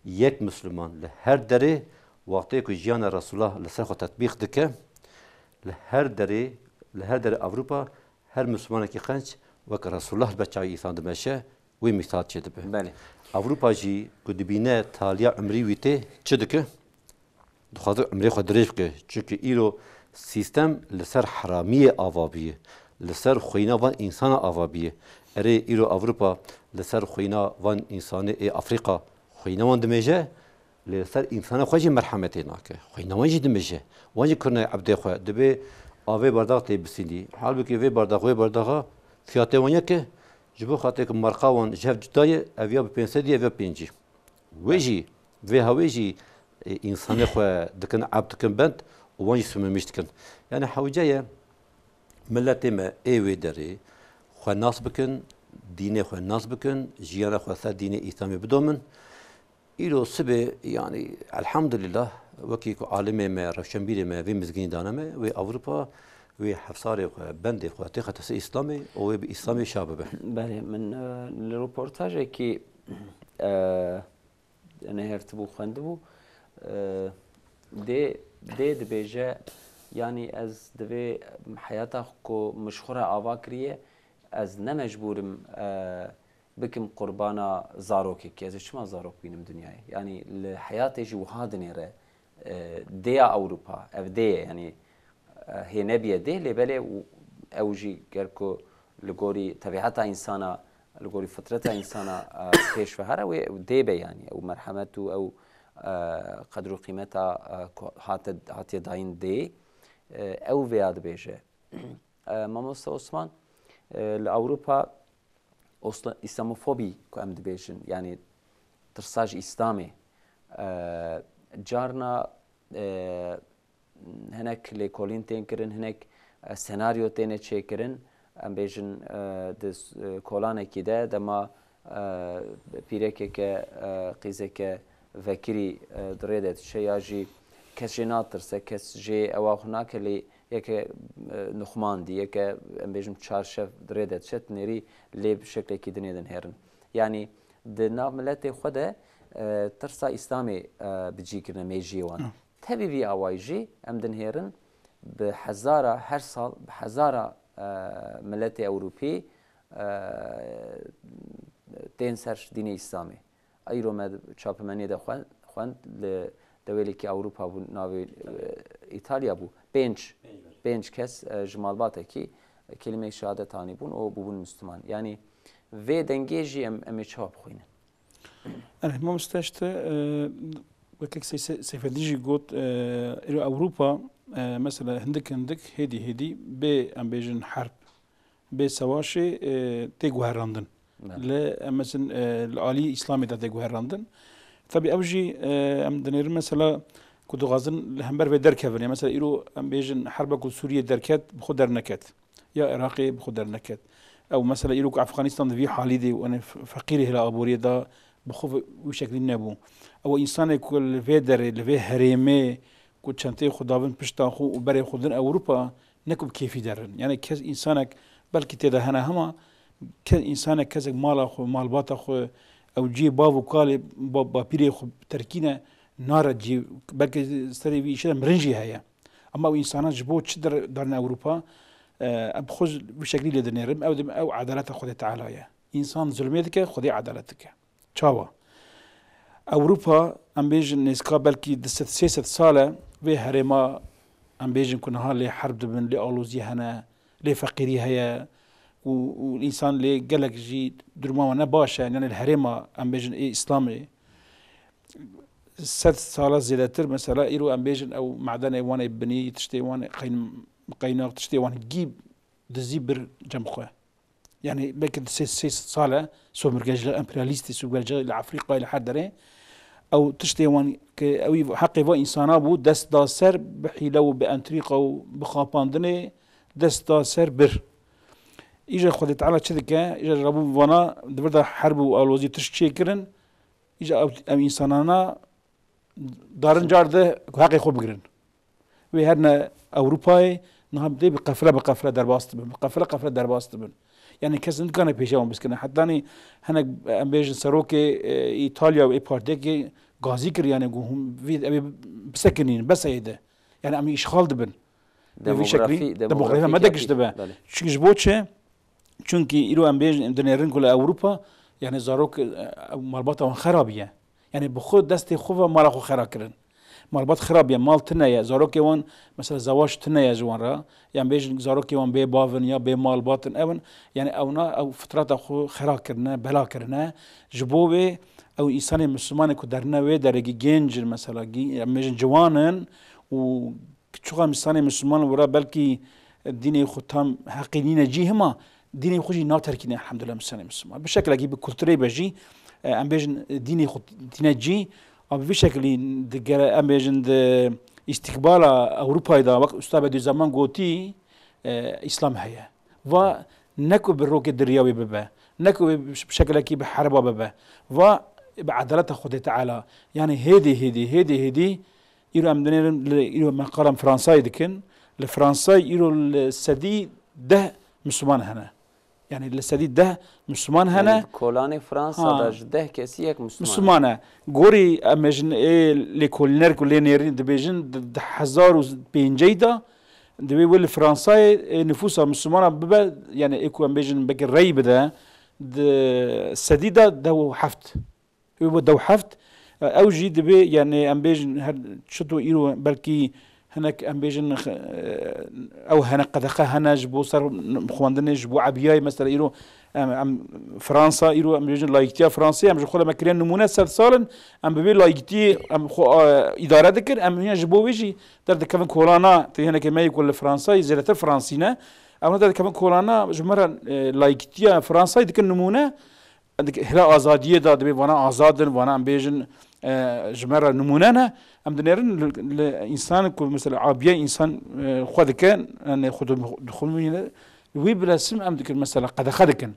Yek Misliman li her derê wextê ku jiyana Resulullah li ser xwe tetbîq dike, li her derê, li her derê Ewropa her Mislimanekî qenc wek Resulullah li ber çavê însan dimeşe, wê mîsal çêdibe. Belê. Ewropa jî ku dibîne taliya umrî wî tê, çi dike? Dixwaze umrê xwe dirêj bike. Çimkî îro sîstem li ser heramiyê ava bûye. Li ser xwîna van însana ava bûye. Erê, îro Ewropa li ser xwîna van însanê ê Afrîka xwîna wan dimêje, lê li ser însana xwe jî merhemetê nake. Xwîna wan jî dimêje. Wan jî kirine ebdê xwe. Dibê avê bardax tê bisînî. Halbikî vê bardax, wê bardaxa fiyatê wan yek e. Ji bo xatirê ku merqa wan ji hev cuda ye, ev ya bi pênc sed ye, ev ya pêncî. Wê jî, vê hawê jî, e, însanê xwe dikin, eb dikin bend û wan jî sumûmîş dikin. Yani hewce ye miletê me ê wê derê xwe nas bikin, dînê xwe nas bikin, jiyana xwe ser dînê Îslamê bidomin. Îro sibê, yani, elhamdülillah, wekî ku alimê me, rewşenbîrê me vê mizgînî dane me, wê Ewropa, wê hefsarê xwe, bendê xwe têxe destê Îslamê û wê bi Îslamê şa bibe. Belê, min, e, li roportajekî, e, nihêrtibû, xwendibû, e, dê, dê dibêje, yanî ez divê heyata xwe ku min ji xwe re ava kiriye, ez ne mecbûr im, e, bikim qurbana zarokekî. Ez ê çima zarok bînim dinyayê? Yanî li heyatê jî wiha dinêre, e, dêya Ewropa, ev dê ye, yanî, e, hê nebiye dê, lê belê û-, ew jî ger ku li gorî tebîeta însana, li gorî fitreta însana, e, pêş ve here, wê dê be, yanî ew merhemet û ew, e, qedr û qîmeta, e, ku hate, hatiye dayîn dê, e, ew vêya dibêje. E, Mamoste Osman, E, li Ewropa osla-, îslamofobî ku em dibêjin, yanî tirsa ji Îslamê, e, carna, e, hinek lêkolîn tên kirin, hinek, e, senaryo têne çêkirin. Em bêjin, e, di s-, e, kolanekî de dema, e, pîrekeke, e, qîzeke vekirî, e, di rê de diçe ya jî kes jê natirse, kes jê ewa xwe nake, lê yeke, e, nuxmandî, yeke, em bêjin, çar şev di rê de diçe, tu nêrî lê bi şeklekî dinê dinhêrin. Yanî di nav miletê xwe de, e, tirsa Îslamê, e, bi cî kirine mêjiyê wan. Hı. Tevî vî awayî jî em dinhêrin bi hezara, her sal bi hezara, e, miletê Ewropî, e, tên ser dînê Îslamê. Îro me çapemeniyê de xwe-, xwend, li dewêlekî Ewropa bû, navê, e, Îtalya bû. Pênc, pênc kes, e, ji malbatekî, e, kelîmeyê şehadet anîbûn û bûbûn Müslüman. Yanî vê dengê jî em, em ê çawa bixwînin? Erê, mamoste, işte, e, wekî Sey-, Seyfeddîn jî got, e, îro Ewropa, e, mesela hindik hindik, hêdî hêdî bê, em bêjin, herb, bê sewaşê, e, tê guherandin. Belê. Li, em, mesela, e, li alî Îslamê de tê guherandin. Tabî ew jî, e, em dinêrin mesela ku dixwazin li hember vê derkevin. Ya mesela îro em bêjin herba ku Sûriyê derket, bi xwe derneket. Ya Iraqê bi xwe derneket. Ew mesela îro ku Efxanistan di vî halî de û, yani, f-, feqîrê hêla aboriyê de bi xwe wî şeklî nebû. Ew însanê ku li vê derê, li vê herêmê ku çenteyê xwe davin pişta xwe û berê xwe din Ewropa, ne ku bi kêfî derin. Yani kes, însanek belkî tê de hene hema, ke-, însanek, kesek mala xwe, malbata xwe, ew cihê bav û kalê ba-, bapîrê xwe terkîne, nare cî, belkî serê vî îşê de mirin jî heye. Ama ew însana ji bo çi dir-, darine Ewropa, e, em xwe ji vî şeklî lê dinêrim, ew dibin ew edaleta Xwedê Teala ye. Însan zulmê dike, Xwedê edalet dike. Çawa? Ewropa, em bêjin, nêzika belkî du sed sê sed sal e, vê herêma, em bêjin, ku niha lê herb dibin, lê alozî hene, lê feqîrî heye û, û însan lê gelek jî duruma wan ne baş e, yani li herêma, em bêjin, ê Îslamê. Sed sala zêdetir, mesela, îro em bêjin ew medenê wan ê binî, tiştê wan ê qeyn-, qeynak, tiştê wan gî dizî bir cem xwe. Yani belkî di sê, sê sed sal e, sömürgeciler, emperyalîstê, sömürgeciler li Efrîkayê, li her derê. Ew tiştê wan ke ew heqê va însana bû, dest da ser, bi hîle û bi entrîqa û bi xapandinê dest da ser bir. Îja Xwedê Teala çi dike? Îja rabû vana di vir de herb û alozî tişt çêkirin. Îja ew, ew însanana darin car de ku heqê xwe bigirin. Wê herine Ewropayê, niha dê bi qefile bi qefile derbas dibin. Bi qefile qefile derbas dibin. Yani kes nikane pêşiya wan biskine. Hetanî hinek, em bêjin, serokê, e, Îtalya û ê partiyekê gazî kir, yani ku hûn vî, ev ê bisekinîn, bes ê de. Yani em îşxal dibin. Bi vî şeklî demografî, demografî me de giş dibe. Belê. Çünkü ji bo çi? Çünkü îro em bêjin, em dinêrin ku li Ewropa, yani zarok, e, malbata wan xerabiye. Yani bi xwe destê xwe ve mala xwe xera kirin. Malbat xerabiye, mal tune ye, zarokê wan mesela zewac tune ye ji wan re. Yan bêjin zarokê wan bê bav in ya bê malbat in, ew in, yani ewna ew fitrata xwe xera kirine, bela kirine. Ji bo wê ew însanê Mislimanê ku derine wê derekî gênc in mesela, gî-, em bêjin ciwan in û Çiqa însanê Misliman wira belkî dînê xwe tam heqî nîne cî, hima dînê xwe jî naterkîne, elhamdülillah, însanê Misliman. Bi şekilekî, bi kulturê be jî, e, em bêjin, dînê xwe tîne cî, a bi vî şekilî digere, em bêjin, di îstîkbala Ewropayê de, wek Usta Bediüzzaman gotî, e, Îslam heye. Va ne ku bi rokê di riya wê bibe, ne ku wê bi şekilekî bi herba bibe. Va bi edaleta Xwedê Teala. Yani hêdî, hêdî, hêdî, hêdî, îro em dinêrin li, îro me qala em Fransayê dikin. Li Fransayê îro li sedî deh Misliman hene. Yani li sedî deh Misliman hene. Yani kolanê Fransa de ji deh kesî yek Misliman e. Misliman e. Gorî em bêjin ê lêkolîner ku lê nêrîn dibêjin di, di hezar û pêncî de Divê wê li Fransayê, ê, nifûsa Mislimana bibe, yani ê ku em bêjin belkî rey bide, di sedî de deh û heft. Wê bo deh û heft, e, ew jî divê, yani em bêjin her çito îro belkî hinek em bêjin, e, ew hene qedexe hene ji bo ser xwendinê, ji bo ebiyayê, mesela îro em, em Fransa, îro em bêjin layîktiya Fransê, em ji xwe re me kiriye nimûne sed sal in, em bi vê layîktiyê em xwe, e, îdare dikir, em hûn ji bo wê jî derdikevin kolana, tê hinekê me yê ku li Fransayê zêdetir Fransî ne, em derdikevin kolana ji me re, e, layîktiya Fransayê dikin nimûne, Hila azadiyê de dibê vana azad in, vana em bêjin, e, ji me re nimûne ne. Em dinêrin li, li însan ku mesela abiye însan, e, xwe dike, yani xwe dixwimîne, wî bile sim em dikin mesela qedexe dikin.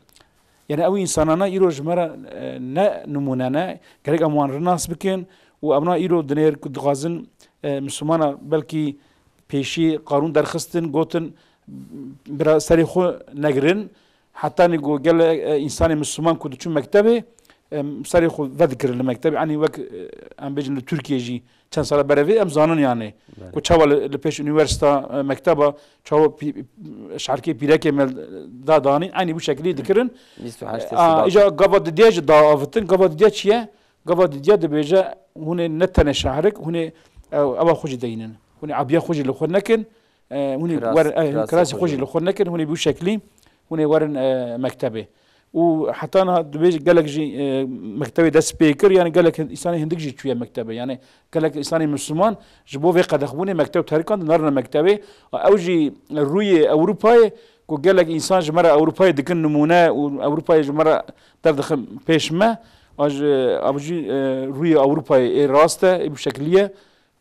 Yani ew însanana îro ji me re, e, ne nimûne ne. Gerek em wan rinas bikin û emna îro dinêr ku dixwazin, e, Mislimana belkî pêşî Qarûn derxistin, gotin, bira serê xwe negirin. Hetanî ku gelek, e, însanê Misliman ku diçûn mektebê, em, serê xwe vedikirin li mektebê. Enî wek, e, em bêjin li Tirkiyê jî çend sala berevê em zanin yani. Belê. Ku çawa li, li pêş unîversîta, e, mekteba, çawa pî-, şerkê pîrekê me da danîn, enî bu şekilî dikirin. Bîst û heştê A, Sibatê. Îca gava didiye jî da avitin, gava didiye çi ye? Gava didiye dibêje, hûn ê ne tenê şehrik, hûn ê, e, ewa xwe jî deynin. Hûn ê abiya xwe jî li xwe nekin. E, hûn ê Kiras-, wer-, e, kirasê kirasê xwe xwe jî jî. Li xwe nekin, hûn ê bi wî şeklî, hûn ê werin, e, mektebê. Û heta niha dibêje gelek jî, e, mektebê dest pê kir, yani gelek hin-, însanê hindik jî çûye mektebê. Yani gelek însanê Misliman ji bo vê qedexbûnê mektev terikand, nerine mektebê. Ew jî rûyê Ewropayê, ku gelek însan ji me re Ewropayê dikin nimûne û Ewropayê ji me re derdixin pêş me. A ji, ev jî, e, rûyê Ewropayê ê rast e, ê bi şekilî ye.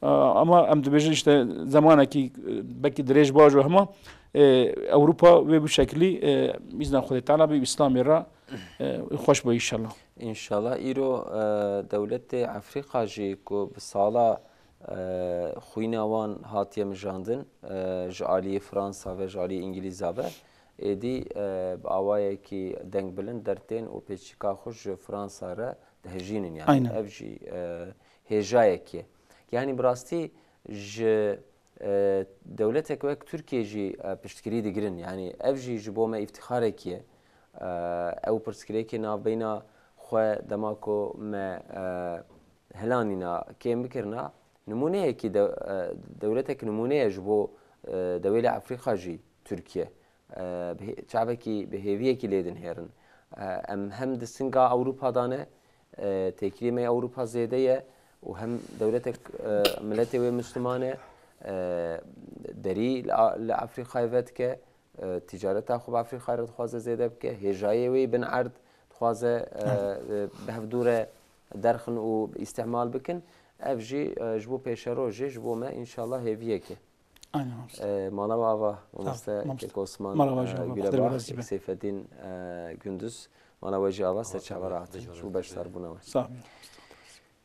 E, ama em dibêjin işte zemanekî, e, belkî dirêj bajo hema, e, Ewropa wê bi şekilî, e, îzna Xwedê Teala bi Îslamê re, e, xweş bo înşallah. Înşallah. Îro, e, dewletê Efrîqa jî ku bi sala, e, xwîna wan hatiye mijandin, e, ji aliyê Fransa ve, ji aliyê Îngilîza ve, êdî, e, bi awayekî dengbilind dertên û pêçîka xwe ji Fransa re dihejînin. Yani Aynen. Ev jî, e, hêjayek e. Yani bi rastî ji, e, dewletek wek Tirkiye jî, e, piştgirî digirin. Yani ev jî ji bo me îftixarek e. E, ew pirsgirêkê navbeyna xwe dema ku me, e, hilanîna, kêm bikirina, nimûneyekî de, e, dewletek nimûne ye ji bo, e, dewêlê Efrîqa jî Tirkiye. E, bi hê-, çavekî bi hêviyekî lê dinhêrin. E, em hem di singa Ewropa de ne, e, têkilî me Ewropa zêde ye û hem dewletek, e, miletê wê Misliman e, e, derî li A-, li Efrîqayê vedike, e, ticareta xwe bi Efrîqayê re dixwaze zêde bike, hêjayê wê bin erd dixwaze, e, Evet. e, bi hevdû re derxin û îstîmal bikin. Ev jî, e, ji bo pêşerojê, ji bo me înşallah hêviyek e. Aynen, mamoste. E, mala we ava, Sağ ol, mamoste mamoste. Kek Osman, Mala we e, jî ava, Gülebağ, Xwedê razî be. Kek Seyfeddin, e, Gündüz, mala we jî ava, ser çava rahat in. Ji bo beşdarbûna we. Sağ ol.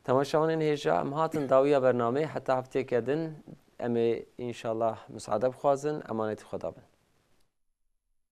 Temaşevanên hêja, em hatin dawiya bernameyê, heta hefteyeke din em ê înşallah misaade bixwazin, emanetî Xweda bin.